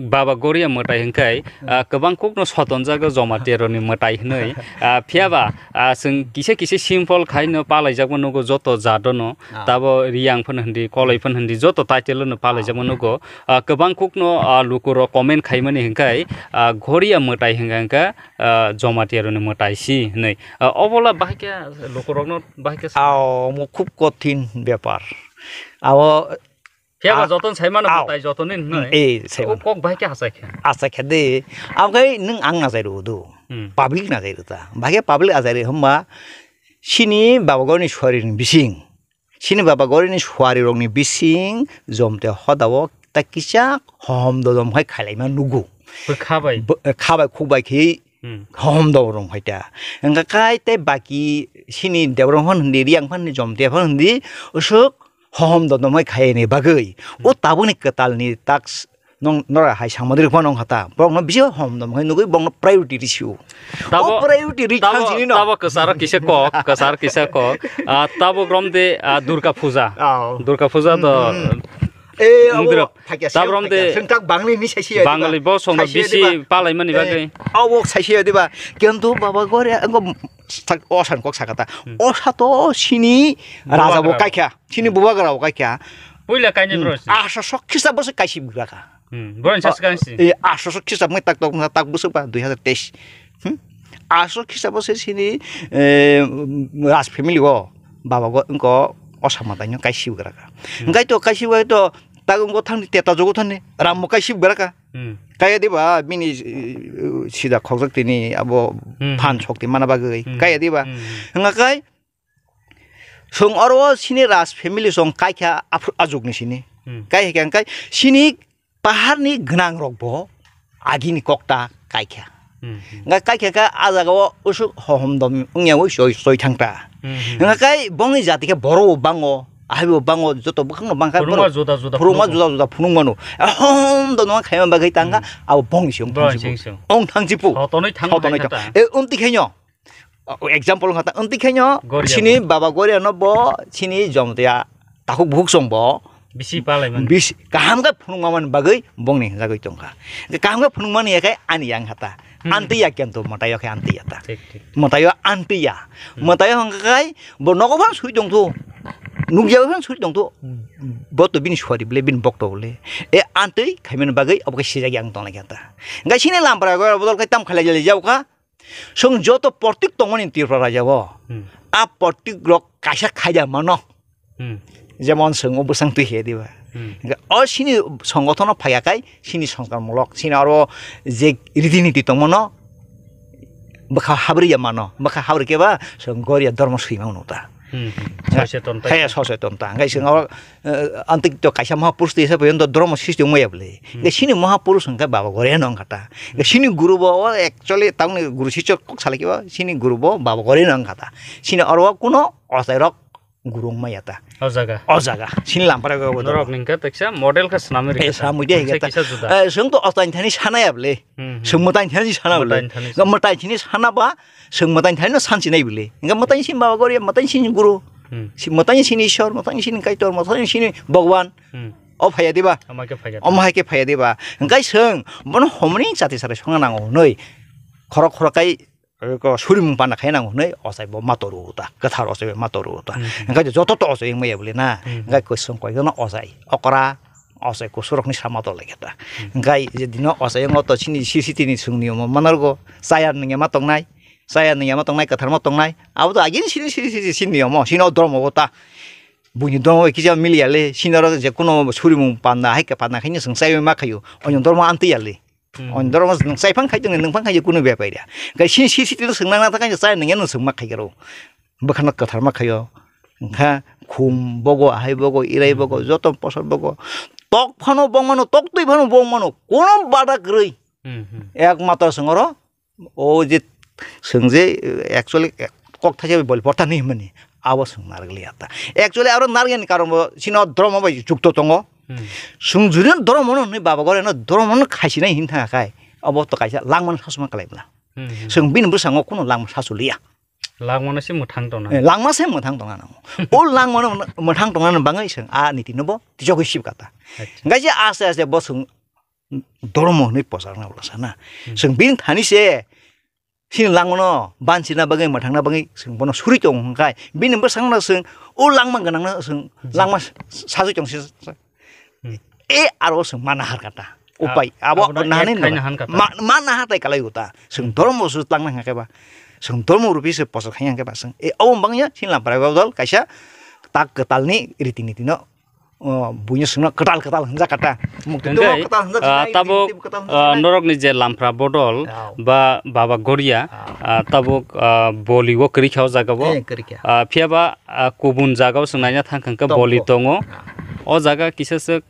Baba Goria mwtai hwnkhe, ah, kwbang kokno sotonjago Jamatia rokni mwtai hwnwi. Ah, phiyaba, ah, chwng kisa kisa simple khaino palaijakma nugo joto jadono. Ah. Tabo Riyang phano hindi, Koloi phano hindi, joto title no palaijakma nugo. Ah, kwbang kokno, ah, lukurok comment khaimani hwnkhe, ah, Goria mwtai hwnkha hwnkhe, ah, Jamatia rokni mwtai si hwnwi. Ah, obola bahai khe lukurokno bahai khe sa- Ao, omo khub kothin bepar. Ao, phiyaba a-, jotono saimano ao. Mwtai jotono hwnwi. Mm, eh, saimano. O kok bahai khe hasai khe. Hasai khe de. Abo khe nwng ang najai rw do. Hmm. Public najai rw ta. Bahai khe public ajai rw hwnba sini Baba Goria ni suari ni bising. Sini Baba Goria ni suari rokni bising Jamatia hoda o ta kisa hohom dodom hai khailaima nugo. Bwkha bai. Bo-, kha bai khuk bai khe Hmm. hohom dodom hai ta. Wngkha kai tei baki sini Debrong phan hindi, Riyang phan hindi, Jamatia phan hindi, usuk hohom dodom hai khaini bagwi. O Hmm. tabukni kwtalni task Nong, nora hai sangma direk phano wngkha ta. Borokno bisi hom dom khai nugui borokno priority risiu. Tabo, o priority ri tabo, khansini no. Tabo kwcharo kisa kok, kwcharo kisa kok. Ah, tabo romde, ah, Durga Puja. Oh. Durga Puja to, hmm, hmm. Eh, abo Indra, phakya tabo siyang romde phakya. Sengtak Bangli ni saisi ya diba? Bangali bo songno saisi ya bisi diba? Palaimani bagwi. Eh, abo saisi ya diba? Kintu Baba Goria, engko sak-, osan kok sakata. Hmm. Osa to sini raja bo Bubagra. Kaikha. Sini bubagra bo kaikha. Puila kainwi Hmm. bro si. Aso sok khisa bo se kaisi bugra kha. Hmm, boroni sa swkang si. Eh, aso sok khisa mui tak tok tak bwswk ba dui hazar teis. Hmm? Aso sok khisa bo se sini, eh, Raj family o baba go wngko Osama taino kaisi bugra kha. Hmm. Hwnkhe to kaisi bai to tak wngko thangni teta jogo thangni Ram bo kaisi bugra kha. Hmm. Kaya diba bini, eh, sida khokjak tini abo Hmm, phan hmm. Sok ti mana bagwi. Hmm. Kaya diba. Hmm. Hwnkhe Chwng oro o sini Raj family chwng kaikha aphru-, ajukni sini. Hmm. Kai hai khe ang kai sini paharni gwnangrok bo agini kokta kaikha. Hmm, hmm. Hwnkhe kaikha khe a jaga o usuk hohom dom wngya ui soi, soi thangta. Hmm, hmm. Hwnkhe kai bongni jati khe borok bo bango, ahai bo bango, joto bwkhakno bangkha phunukma borok juda juda phunukma phunukgo. Juda juda phunuk mano. Hohom dom no khaima bagwi tangkha, hmm. Abo bongni se wng thangsipu. Bongni se wng. Wng thangsipu. Hotonwi thang Hotonwi hai thang. Khe ta. E, wng tikhaino. O, example wngkha ta, wng tikhaino Goria sini bo. Baba Goria no bo sini Jamatia takhuk bukhuk song bo bisi palai mani. Bisi kaham khe phunukma mani bagwi bongni hinjagwi tongkha. Kaham khe phunukmani ya khe ani yang kha ta. Hmm. Anti ya kento mwtai o khe anti ya ta. Thik, thik. Mwtai o anti ya. Hmm. Mwtai o hwnkha khai bo nogo phano sui tongthu. Nukya phano sui tongthu. Bo to bini suari bole, bini bokto bole. E anti khaimani bagwi obo khe sijak yang tonglai kha ta. Hwnkhe sini lampra Goria bodol khai tam khalai jali jao kha. Chwng joto portik tongmani Tripura rajao, hmm. A portik rok kaisa khaida mano. Hmm. Jemon chwng o bwsang twi khe diba. Hmm. Hingkhe o sini songothono phaiya kai sini songkharmulok, sini aro je riti niti tongmano bwkha habriya mano, bwkha habri khe ba chwng Goria dormo swima uno ta. Hmm, hmm. Soseton ta. He, soseton ta. Hingkhe chwng aro eh, antik to kaisa mahapurush twi sa phaiyong to dhormo srishti wngmaya bwle. Hmm. Ge sini mahapurush hwnkhe Baba Goria no wngkha ta. Ge sini guru bo o actually tamni guru sichok kok salai khe o sini guru bo Baba Goria no wngkha ta. Sini oro o kuno ochai rok guru wngmaya ta. O jaga. O jaga. Sini lampara go bo. Norok ningkha teksa model kha swnamwi rikha ta. Eh, swnamwi de kisa ta. Kisa juda. Eh, chwng to ochai thani sanaya bwle. Hmm, hmm. Chwng mwtai thani sana bwle. Mwtai thani sana. Ga mwtai thani sana ba Chwng mwtai thani no sanchi nai bwle. Hingkhe mwtai sini Baba Goria, mwtai sini guru. Hmm. Si mwtai sini Ishwar, mwtai sini Kaitor, mwtai sini Bhagwan. Hmm. O phaiya diba? Omo hai khe phaiya. Omo hai khe phaiya diba? Hingkhe chwng bono homoni chati sarai songna nango hwnwi. Khorok khorok kai, eh, ko surimung panda khai nango hwnwi ochai bo ma toru ta. Kwthar ochai bo ma toru ta. Hmm. Hingkhe joto to ochai wngmaya bwle na. Hmm. Hingkhe kwchwng koi jono ochai. Okra, ochai kusurokni sama tolai khe ta. Hmm. Hingkhe je dino ochai wngma to chini C C T ni chwng ni omo manargo. Chaya nungya ma tongnai. Chaya nungya ma tongnai, kwthar ma tongnai. Abo to agini sini, sini, sini, sini niyomo, sini o dhormo bo ta. Buini dhormo bai kisa miliya le, sini oro je kuno surimung panda, hai khe panda khaino chwng chaiwi ma khaio. Onyo dhormo amtwi ya le. Hmm. Onyo dhormo nwng chai phang khai tongni, nwng phang khai kuno bepari ya. Gai sini, sini, sini, sini, nwng nang nang ta khai chaya nungya nwng chwng ma khai karo. Bwkhano kwthar ma khaio. Wngkha khum bogo, ahai bogo, irai bogo, hmm, joto posor bogo. Tok phano bong mano, tok twi phano bong mano. Kono bada kwrwi. Hmm, hmm. Ekmatro chwng oro O je chwng je, actually, kok thaisa bai bol portha ni hwnmani, abo chwng narwk liya ta. Actually, aro narwkni karon bo chini o dhormo bai jukto tongo. Hmm. Chwng judino dhormo no hwnwi Baba Goria no dhormo no khaisinai hin thangkha khai, obo to kaisa langmani sasuma kwlai bwla. Hmm, hmm. Chwng bini bwskango kuno langma sasu liya. Langmano se mwthang tongna. Eh, langma se mwthang tongna nango. O langmano mwthang tongna bagwi chwng a niti no bo tijogwi sibkha ta. Acha. Hingke je aste aste bo chwng dormo hinwi pocharna ulo sana. Hmm. Chwng bini thani se chini langmano bansina bagwi mwthangna bagwi chwng bono suri tongo hwnkhe bini bwskango chwng o langma gwnangno chwng langma sajwi tong se. Hmm. E aro chwng ma nahar kata. Upai. Ah, abo abono nahani add khaina nahar. Han kata. Ma, ma nahar tai kalai uta. Chwng dormo se tangna hwnkhe ba. Chwng dormo rupi se pochor khaina hwnkhe ba chwng. E abo bangya chini lampra dol kaisa tak kwtalni riti nitino, o, buino chwngno kwtal kwtal hwnjak kata. Mukti Hwnkhe, kwtal hwnjak ah, sinai, tabuk, riti kwtal hwnjak ah, sinai. Norokni je lampra bodol ba baba goria, ah, tabuk, ah, boli o kwrwi kha o jaga bo. Eh, kwrwi kha. Ah, phiya ba, ah, kubun jaga o chwng naina thang kha hwnkhe boli tongo. Ah. O jaga kisa se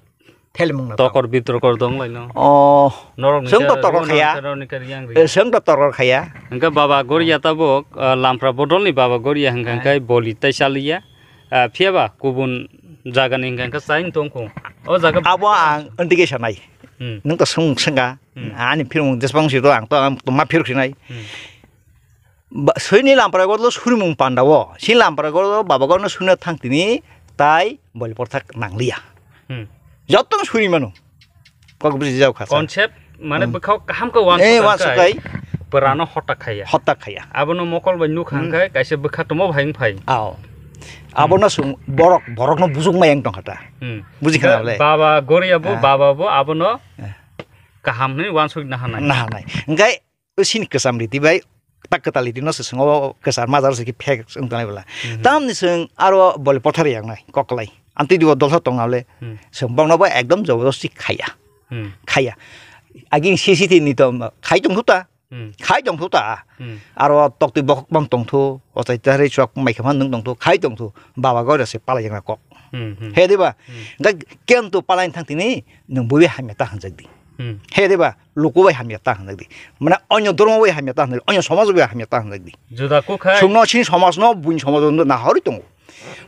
Thelimung na tokor bitrokor dong lai no. Oh, norok ni chwng to tokor khaya. Norok ni kari yang ri. Eh, chwng to tokor khaya. Hwnkhe baba goria tabuk, ah, lampra bodol ni baba goria hwnkha hwnkhe boli tai chaliya. Ah, phiya ba kubun jaga ni hwnkha hwnkhe chain tong kho. O jaga abo ang anti ke sanai. Hmm. Nwng to swng swngkha. Hmm. Ani phirmung jesbang si to ang to, ang to ma phiruk sinai. Hmm. Ba, soini lampra gordo surimung panda o. Si lampra gordo baba gorno suina thang tini tai boli porthak nangliya. Hmm. Jottong suri mano. Kok buji jao khasa. Concept mane Hmm. bwkhao kaham khe Eh, wansuk wansuk kai. Kai. Pwrano hotak khaya. Hotak khaya. Abono mokol bai nuk Hmm. hangkai kaisa bwkha tomo bai wngphai. Ao. Abono sung borok, borokno bujukma yang tongkha ta. Hmm. Buji khana bole. Baba goria bo, Ah. baba bo abono Eh. kaham hinwi wansuk nahanai. Nahanai. Hingkai o sini kwcham riti bai tak kwtal riti no se swngo, kwchar majaro se ki phek wng tongnai bwla. Mhm. Tamni chwng aro bole pothar yang nai koklai. Amtwi dibo dolsa tongna le Hmm. chwng bokno bo ekdom jobodosti khaya. Hmm. Khaya. Aging C C T V ni to khai tong thuta. Hmm. Khai tong thuta. Hmm. Aro toktwi bokhok bang tong thu. Ochai tari chwk mai khama nung tong thu. Khai tong thu. Baba goira se palai yang kok. Hmm, hmm. He diba? Hmm. Ga ken to palai thang tini nung bubi hamya ta hanjak di. Hmm. He diba? Luku bai hamya ta hwnjak di. Mane onyo dhormo bai hamya ta hwnjak di. Onyo somaj bai hamya ta hwnjak di. Juda kukhai. Chwngno chini somajno buini somajno nahorwi tongo.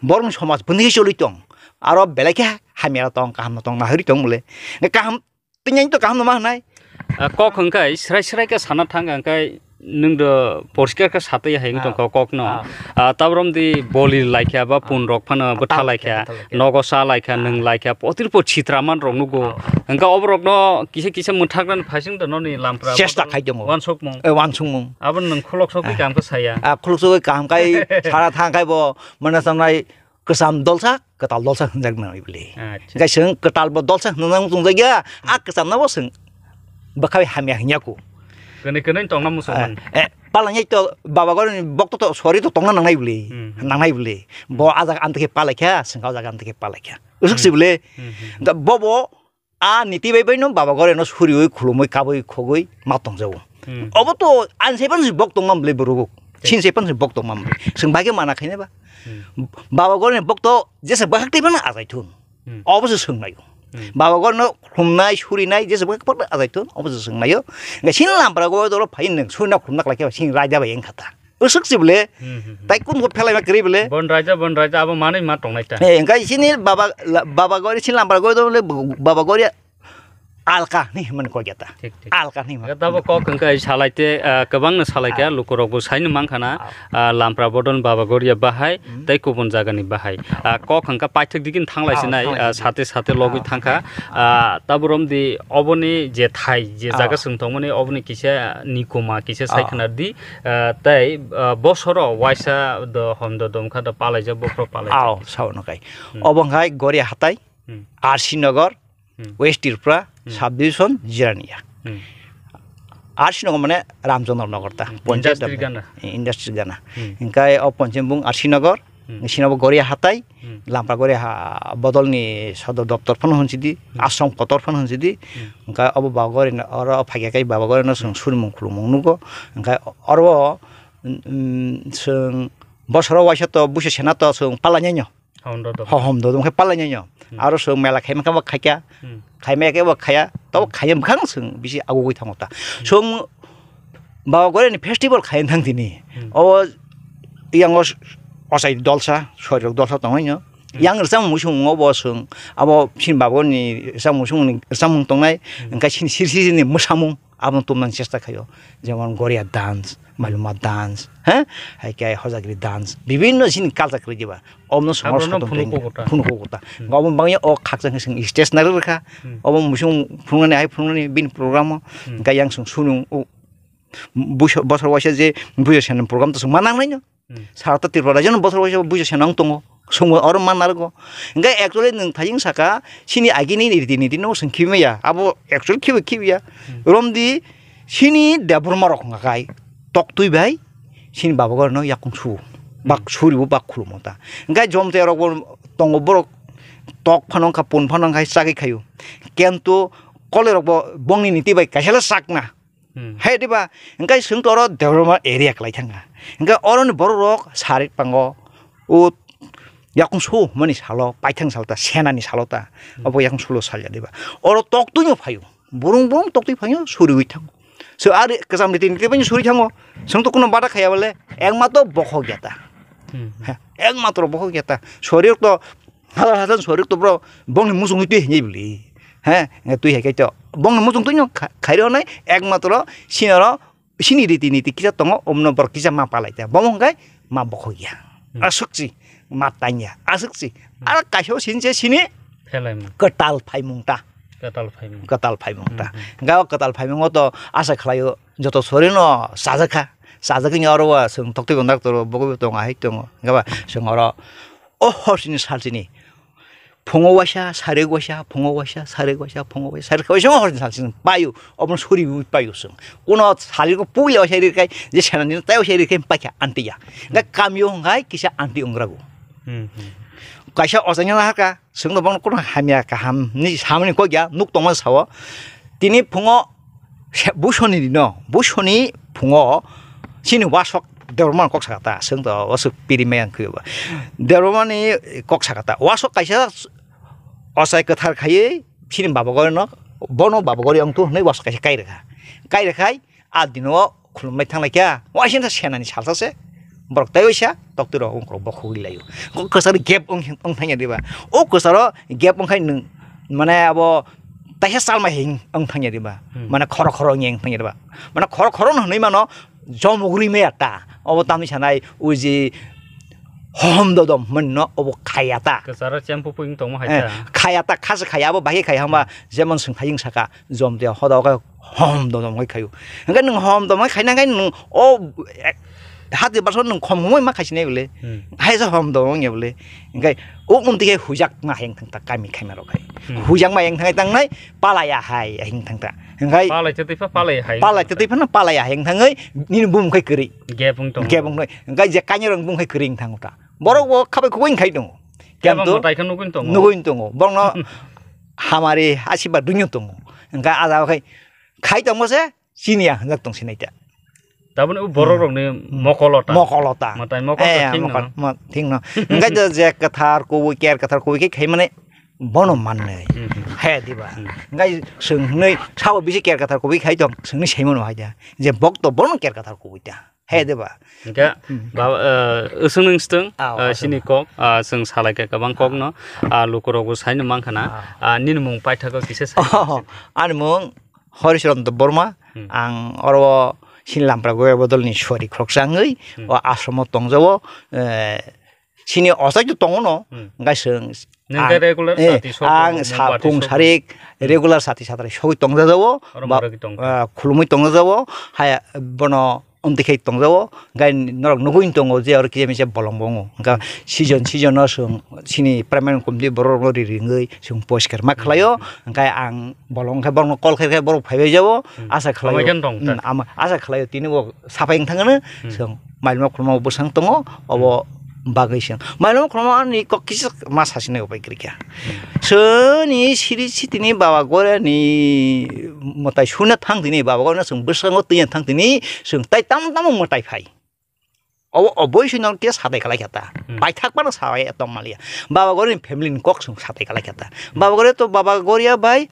Borokni somaj bwndwi choli tong. Aro belai khe hamya tong, kaham tong, nahorwi tong bole. Kaham, tini to kaham no ma hwnai. Ah, kok hwnkhai, srai srai khe sana thang hwnkhai, nwng do poriskar khe satwi hai wng Ah. tongkha kokno. Ah. Ah, tabrom di boli laikha ba pun rok phano bwtha Bwtha laikha, laikha, bwtha laikha. Nogo sa laikha, nwng laikha, potir po chitra man rok nugo. Ah. Hwnkhe oborokno kisa kisa mwthaknani phaising do noni lampra Chesta bodol khai tongo. Wansukmung. Eh, wansukmung. Abo nwng khulok sokwi Ah. kaham khe saya. Ah, khulok sokwi kaham khai sara thang khai bo mane sanai kwcham dolsa, kwtal dolsa hwnjak nang ibli. Acha. Hwnkhe chwng kwtal bo dolsa hwnjak nang tongjakya, a kwcham no bo chwng bwkhai hamya hwnya ku. Kwnwi kwnwi tongna muchung Eh, man. Eh, palangya to baba gorni bok to, to sori to tongna nangnai bwle, Hmm, hmm. nangnai bwle. Bo a jaga amtwi khe palaikha, chwng o jaga amtwi khe palaikha. Usuk Hmm. si bwle. Hmm, hmm, hmm. Da bobo a niti bai bai no baba gore no suriwi khulumwi kabui khogwi ma tongjago. Hmm. Obo to ani sai phano bok tongma bwle borok. Thik. Chini sai phano bok tongma bwle. Chwng bai khe mana khainai ba. Hmm. Baba gore ni bok to jesa bahak tei phano ajai thun. Hmm. Obo se swngnai. Hmm. Baba gorno khumnai, surinai, jesa bwkha kwbangma ajai thun, obo se swngnaio. Hwnkhe sini lampra go doro phai nwng surina khumna khlai khe sini raida bai wngkha ta. Usuk si bole, Hmm, hmm, hmm. Tai kun go phelai ma kwrwi bole. Bon raja, bon raja, abo manwi ma tongnai ta. Eh, hwnkhe sini baba, la-, baba gori, sini lampra gori doro le, baba gori alka ni hwnmani kok ya ta. Thik, thik. Alka ni ma. Tabo kok hwnkhe salai te, ah, kwbangno salai kha, Ah. lukurok bo saino mankha na. Ah. Ah, lampra bodon baba goria bahai, Hmm. tei kubun jagani bahai. Ah. Ah, kok hwnkha paithak digini thanglai Ah, sinai, thanglai ah, sinai. sate sate logwi Ah. thangkha. Ah. Ah, taburom di oboni je thai, je Ah. jaga swng tongmani oboni kisa nikoma kisa Ah. saikhanar di. Ah, tei, ah, bosoro waisa do hom do domkha do palaijak bokhorok palaijak. Ah, sao no kai. Hmm. Obo hwnkha goria hatai, Hmm. R C Nagar, Hmm. West Tripura, Hmm. Subdivision, Jirania. Hmm. R C Nagar mane Ramchandra Nagar ta, Hmm. Panchayat Industry ta, gana. Industry gana. Hmm. Hingkai o Panchayat bung R C Nagar, Hmm. sini bo Goria Hatai, Hmm. Lampa Goria ha-, bodol ni sodor doptor phano hwnsi di, Hmm. Ashram kotor phano hwnsi di. Hmm. Hingkai obo Baba Goria no, oro phai khe Baba Goria no chwng Hmm. surimung khulumung nugo. Hingkai oro, mm, chwng bosoro waisa to busi sena to chwng palai nai no. Hom do do. Ho-, hom do do khe palai nai no. Hmm. Aro chwng mela khaima khe bo khaikha. Hmm. Khaima khe bo khaya. Tabo Hmm. khaya bwkhang chwng bisi agugwi thango ta. Hmm. Chwng Baba Goria ni festival khaina thang tini. Hmm. Obo yang o s-, ochai dolsa, soirok dolsa tongwi no. Hmm. Yang rwchapmung muisung obo chwng abo chini Baba Goria ni rwchapmung muisung ni rwchapmung tongnai. Hmm. Hwnkhe chini siri siri ni mwsamung. Abono tumnani chesta khaio, jemon Goria dance, Maluma dance, he? Hai khe Hojagiri dance, bibinno chini culture kwrwi diba. Omono somor Abono satung phunuk tongwi kukota. Phunuk kukota. Hmm. Omo bangya o khakchang khe chwng stage nari rwkha. Hmm. Omo musung phunuknani hai phunuknani bini program o. Hmm. Hwnkhe yang chwng sunung o buso-, bosor waisa je bujo senam program to chwng ma nangnaino. Hmm. Sarata Tripura rajyono bosor waisa bujo senam tongo. Chwngbo oro ma narwgo. Hwnkhe actually nwng thayung saka, chini agini riti niti no chwng khibi maya. Abo actually khibi khibiya. Hmm. Romdi chini Debbarma rok hwnka khai toktwi bai chini baba gorno yakung su. Bak Hmm. suribo bak khulumo ta. Hwnkhe Jomtia rokbo tongo borok tok phano wngkha pun phano wngkha chagwi khaio. Kento kole rokbo bongni niti bai kaisa le chakna. Hmm. Hai diba, hwnkhe chwng to oro Debbarma area kwlai thangkha. Hwnkhe oroni borok rok sari pango, o yakung su mani salo, paithang salo ta, senani salo ta, Hmm. obo yakung sulo salya diba. Oro toktwino phaio, burung burung toktwi phaio, suriwi thango. So, ari kwcham riti niti bai suri thango. Chwng to kuno bada khaya bole, ekmatro bokhok ya ta. Hmm. Ha, ekmatro bokhok ya ta. Sorir to Hala hasan sorik to bro, bongni muchungni twi hinwi bwlwi. He, nge twi hai khe to. Bongni muchung twi no kha-, khairi hwnwi ekmatro sinoro sini riti niti kisa tongo, omno borok kisa ma palai ta. Bomo hwnkhe ma bokhok ya. Hmm. Aswk si, ma tanya, aswk si. Hmm. Aro kaisa o sini se sini Phelaimung. Kwtal phaimung ta. Kwtal phaimung. Kwtal phaimung ta. Hmm, hmm. Hwnkhe o kwtal phaimungo to asa khlaio joto sorino sajak kha. Sajak ni oro wa chwng toktwi bo nak toro bogwi bo tongo, ahai tongo. Hwnkhe ba chwng oro o hor sini sal sini. Phungo waisa, sarek waisa, phungo waisa, sarek waisa, phungo waisa, sarek waisa, hor sal sal paio, obo suri ui paio chwng. Kuno sarek puila waisa ri kai, je sana din tai waisa ri kai paikha antiya. Ga kamio hwngai kisa anti ongrago. Hmm, hmm. Kaisa ochaina lahaka, chwng no bang kuno hamya kaham ni samani kok ya, nuk tongma sao. Tini phungo se-, busoni rino, busoni phungo chini wasok Debbarma kok sakha ta, chwng to wasok piri maya wngkhe ba. Debbarma ni kok sakha ta, wasok kaisa ochai kwthar khaiwi chini baba gorino, bono baba gori wngtu hwnwi wasok kaisa kai rwkha. Kai rwkhai a dino khulumlai thanglaikha, waisingtha senani salsa se. Borok tai waisa toktwirok wngkhorok bokhogwi laio. Kok kwcharo gap wng, wng thangya diba. O kwcharo gap wngkhai nwng, mane abo taisa chalma hing wng thangya diba. Hmm. Mane khoro khoro wngya wng thangya diba. Mane khoro khoro no hwnwi mano jomogri maya ta. Obo tamni sanai uji hohom dodom hwnwi no obo khaya ta. Kwcharo chempu pui wng tongma hai Eh, ta. Khaya ta, khasa khaya abo bahai khaya hwnba jemon swng hayung saka jom de hoda khe hom dom dom khai khaio. Hwnkhe nwng hom dom khai khaina khe nwng o, eh, hati basho nwng khom hwnwi ma khaisinai bole. Hmm. Hai se hom dom wngya bole. Hwnkhe o umtwi khe huijak ma hayung thang ta kami khaima rok hai. Hmm. Huijak ma hayung thang tangnai palaya hai hayung thang ta. Hwnkhe palai chatwi pha palai hai. Palai chatwi phano palaya hayung thangwi nini bum khai kwrwi. Gap wng tongo. Gap wng nai. Hwnkhe je kanya rok bum khai kwrwi wng thango ta. Borok bo khabai khubui wng khai tongo. Gap wng Kento tai khe nugui tongo. Nugui tongo. Borokno hamari asiba duino tongo. Hwnkhe a jaga khai khai tongma se chini ya hwnjak tong sinai ta. Taboni o borok rokni mokolo ta. Mokolo ta. Matai mokol ta Eh, thik mokol, no. Mo-, thik no. Hwnkhe to je kwthar kubui, ker kwthar kubui khe khai mane bono mannai. Hmm, hmm. He diba. Hmm. Hwnkhe chwng hwnwi sabo bisi ker kwthar kubui khai tong, chwngni saimano hai da. Je bok to bono ker kwthar kubui ta. He diba. Hwnkhe Hmm. baba, eh, usung nung stwng, Ah, eh, aswk. Sini kok, ah, chwng salai kha kwbang kok no. Ah, lukurok bo saino mankha na. Ah. Ah, nini mung paithago kisa sai. Oh, ani mung Horichoranta Borma, Hmm. ang oro sini Lampra Goya bodolni sori khoroksa wngwi, Hmm. o ashromo tongjago, eh, sini ochai tongo no, Hmm. hwnkhe chwng Nang ang, khe regular eh, sati sok ang tongo, sa mobati phung sok sarik tongo. Hmm. Regular sati satrai sogwi tongjago, Oro ba, borok tong. Ah, khulumui tongjago, haya bono omtwi khai tongjago, hwnkhe norok nugui tongo je oro kisa misa bolong bo wngo, hwnkhe Hmm. season season no chwng chini primary committee borok rok no ri ringwi chwng poriskar ma khlaio, Hmm. hwnkhe ang bolong khe borokno call khe khe borok phaibai jabo, Hmm. asa khlaio. Amai khe tong ta. Hmm, ama-, asa khlaio tini bo sapai wng thangano, Hmm. chwng mailma khulma bwsang tongo, obo Hmm. bagwi chwng mailma khulma ani kok kisa ma sasinai upai kwrwi kha. Hmm. Chwngni siri sitini baba gorani mwtai suna thang tini, baba gorano chwng bwskango twiya thang tini, chwng tai tamo tamo mwtai phai. Obo, obo se nang khe satai kalai kha ta. Hmm. Paithak phano sawi tong maliya. Baba Gori ni family ni kok song satai kalai kha ta. Hmm. Baba Gori to Baba Goria bai,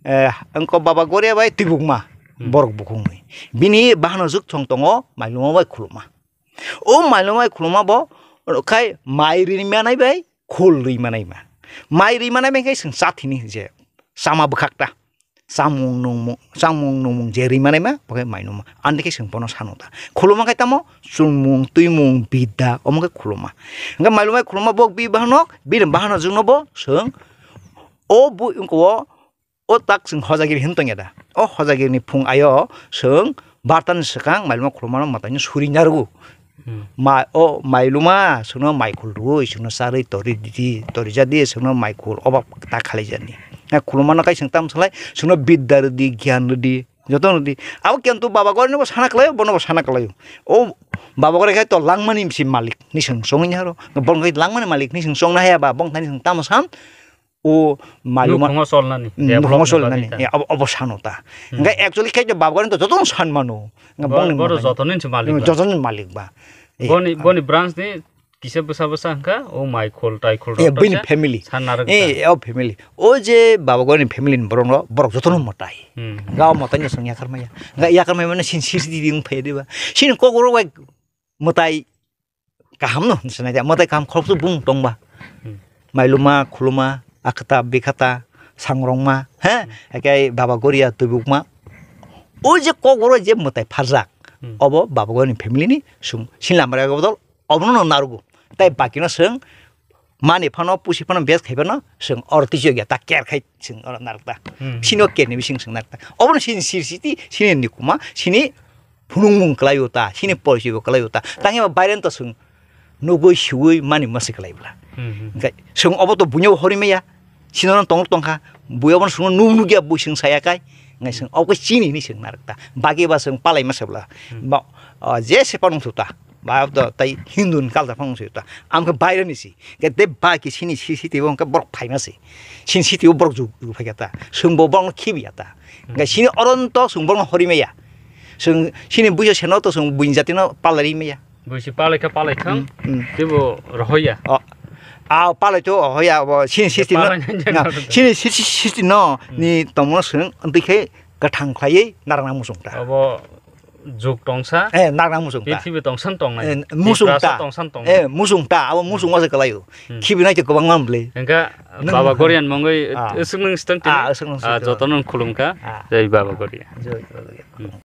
eh, wngkha Baba Goria bai Tibukma Hmm. borok bukhungni. Bini bahano juk thong tongo, Mailuma bai Khuluma. O Mailuma bai Khuluma bo khai mai ri manai bai, khul ri manai ma. Mai ri manai bai khai song chathini je. Chama bwkhak ta. chamung nungmung, chamung nungmung je ri manai ma, bo khe mai numa. Ani khe chwng bono sano ta. Khuluma khe tamo, chumung, twimung, bidda, omo khe khuluma. Hwnkhe mai lumai khuluma bo bi bahanok, bini bahanok jwngno bo chwng o bu wngkha o, o tak chwng hojagiri hin tongya da. O hojagiri ni phung ayo chwng barta ni swkang mai luma khuluma no mwtai no suri narwgo. Hmm. Ma, o mai luma, chwngno mai khul rwui, chwngno charwi tori di, tori ja di, chwngno mai khul, obo ta khalai jani. Na khuluma no kai chwng tamo salai, chwngno bidda rw di, gyan rw di, joto rw di. Abo kintu baba gori no bo sana kwlai, bono bo sana kwlai. O baba gori khai to langmani si malik ni chwng chongwi haro. Bono khai langmani malik ni chwng chongna haya ba, bong thani chwng tamo san. O mai luma. Nukhungo cholnani, hmm, development nukhungo cholnani. Bagwi ta. Eh, obo, obo sano ta. Hmm. Hwnkhe actually khai to baba gori to joto san mano. Hwnkhe bo-, bongni boro motani. Joto ni si malik ba. Joto ni malik ba. Eh, boni, ah. Boni branch ni kisa bwsa bwsa hwnkha, o mai khol, tai khol eh, rok bini to family. San narwk eh, ta. O family. O je baba gori ni family ni borok no, borok joto no mwtai. Hmm. Hwnkhe o mwtai no chwng yakar maya. Hwnkhe yakar maya mane sin sir sir di wng phai diba. Sini kok rok bai mwtai kaham no hinwi sanai da, mwtai kaham khoroksa bung tong ba. Hmm. Mailuma, khuluma, akhata, bikhata, sangrongma, he? Hmm. Haikhe baba goria, tubukma. O je kokborok je mwtai pharjak, hmm, obo baba goria ni family ni sum, sinlamra bodol, obono no narwgo. Tai baki no chwng mani phano, pusi phano, bes khai phano, chwng oro twichogya, ta care khai chwng oro narwk ta. Hmm. Sini o care ni bising chwng narwk ta. Obono sini sir siti, sini nikuma, sini phunukmung kwlaio ta, sini porichoi bo kwlaio ta. Tangwi ba baireno to chwng nugwi suwi mani mwsai kwlai bwla. Hmm, hmm. Hwnkhe chwng obo to buino bo horwi maya. Sino no tongwk tongkha. Bui obono chwngno nuk nukya bui chwng saya kai. Hwnkhe chwng obo chini hinwi chwng narwk ta. Bagi ba chwng palai masa bwla. Hmm. Ba, o, je se phano wngsu ta. Ba to tai Hindu ni culture phano wngsu ta. Amkhe baireni si. Hwnkhe de baki sini si siti bo hwnkhe borok phaima si. Sini siti bo borok ju, ju phaikha ta. Chwng bo borokno khibiya ta. Hwnkhe sini oronto chwng borokno horwi maya. Chwng sini buijo seno to chwng buini jatino palari maya. Buisi palai kha palai thang, hmm, hmm, teibo rohoya. O, a palai to rohoya, abo sini sini no, palai nang na, jana. Sini sini sini no, hmm, ni tongmo swng, twi khe kwthang khlaiwi narwkna muchung ta. Abo juk tongsa. Eh, narwkna muchung ta. Prithibi tongsan tongnai. Eh, muchung ta. Tiprasa tongsan tongnai. Eh, muchung ta, abo muchung wasa kwlaio. Hmm. Khibi nai to kwbangma bwle. Hwnkhe nang baba Gorian mongwi ah, swknung swtang tini. Ah, swknung ah, swtang. Jotono khulumkha. Ah. Jai baba Gorian. Jai baba Gorian. Hmm.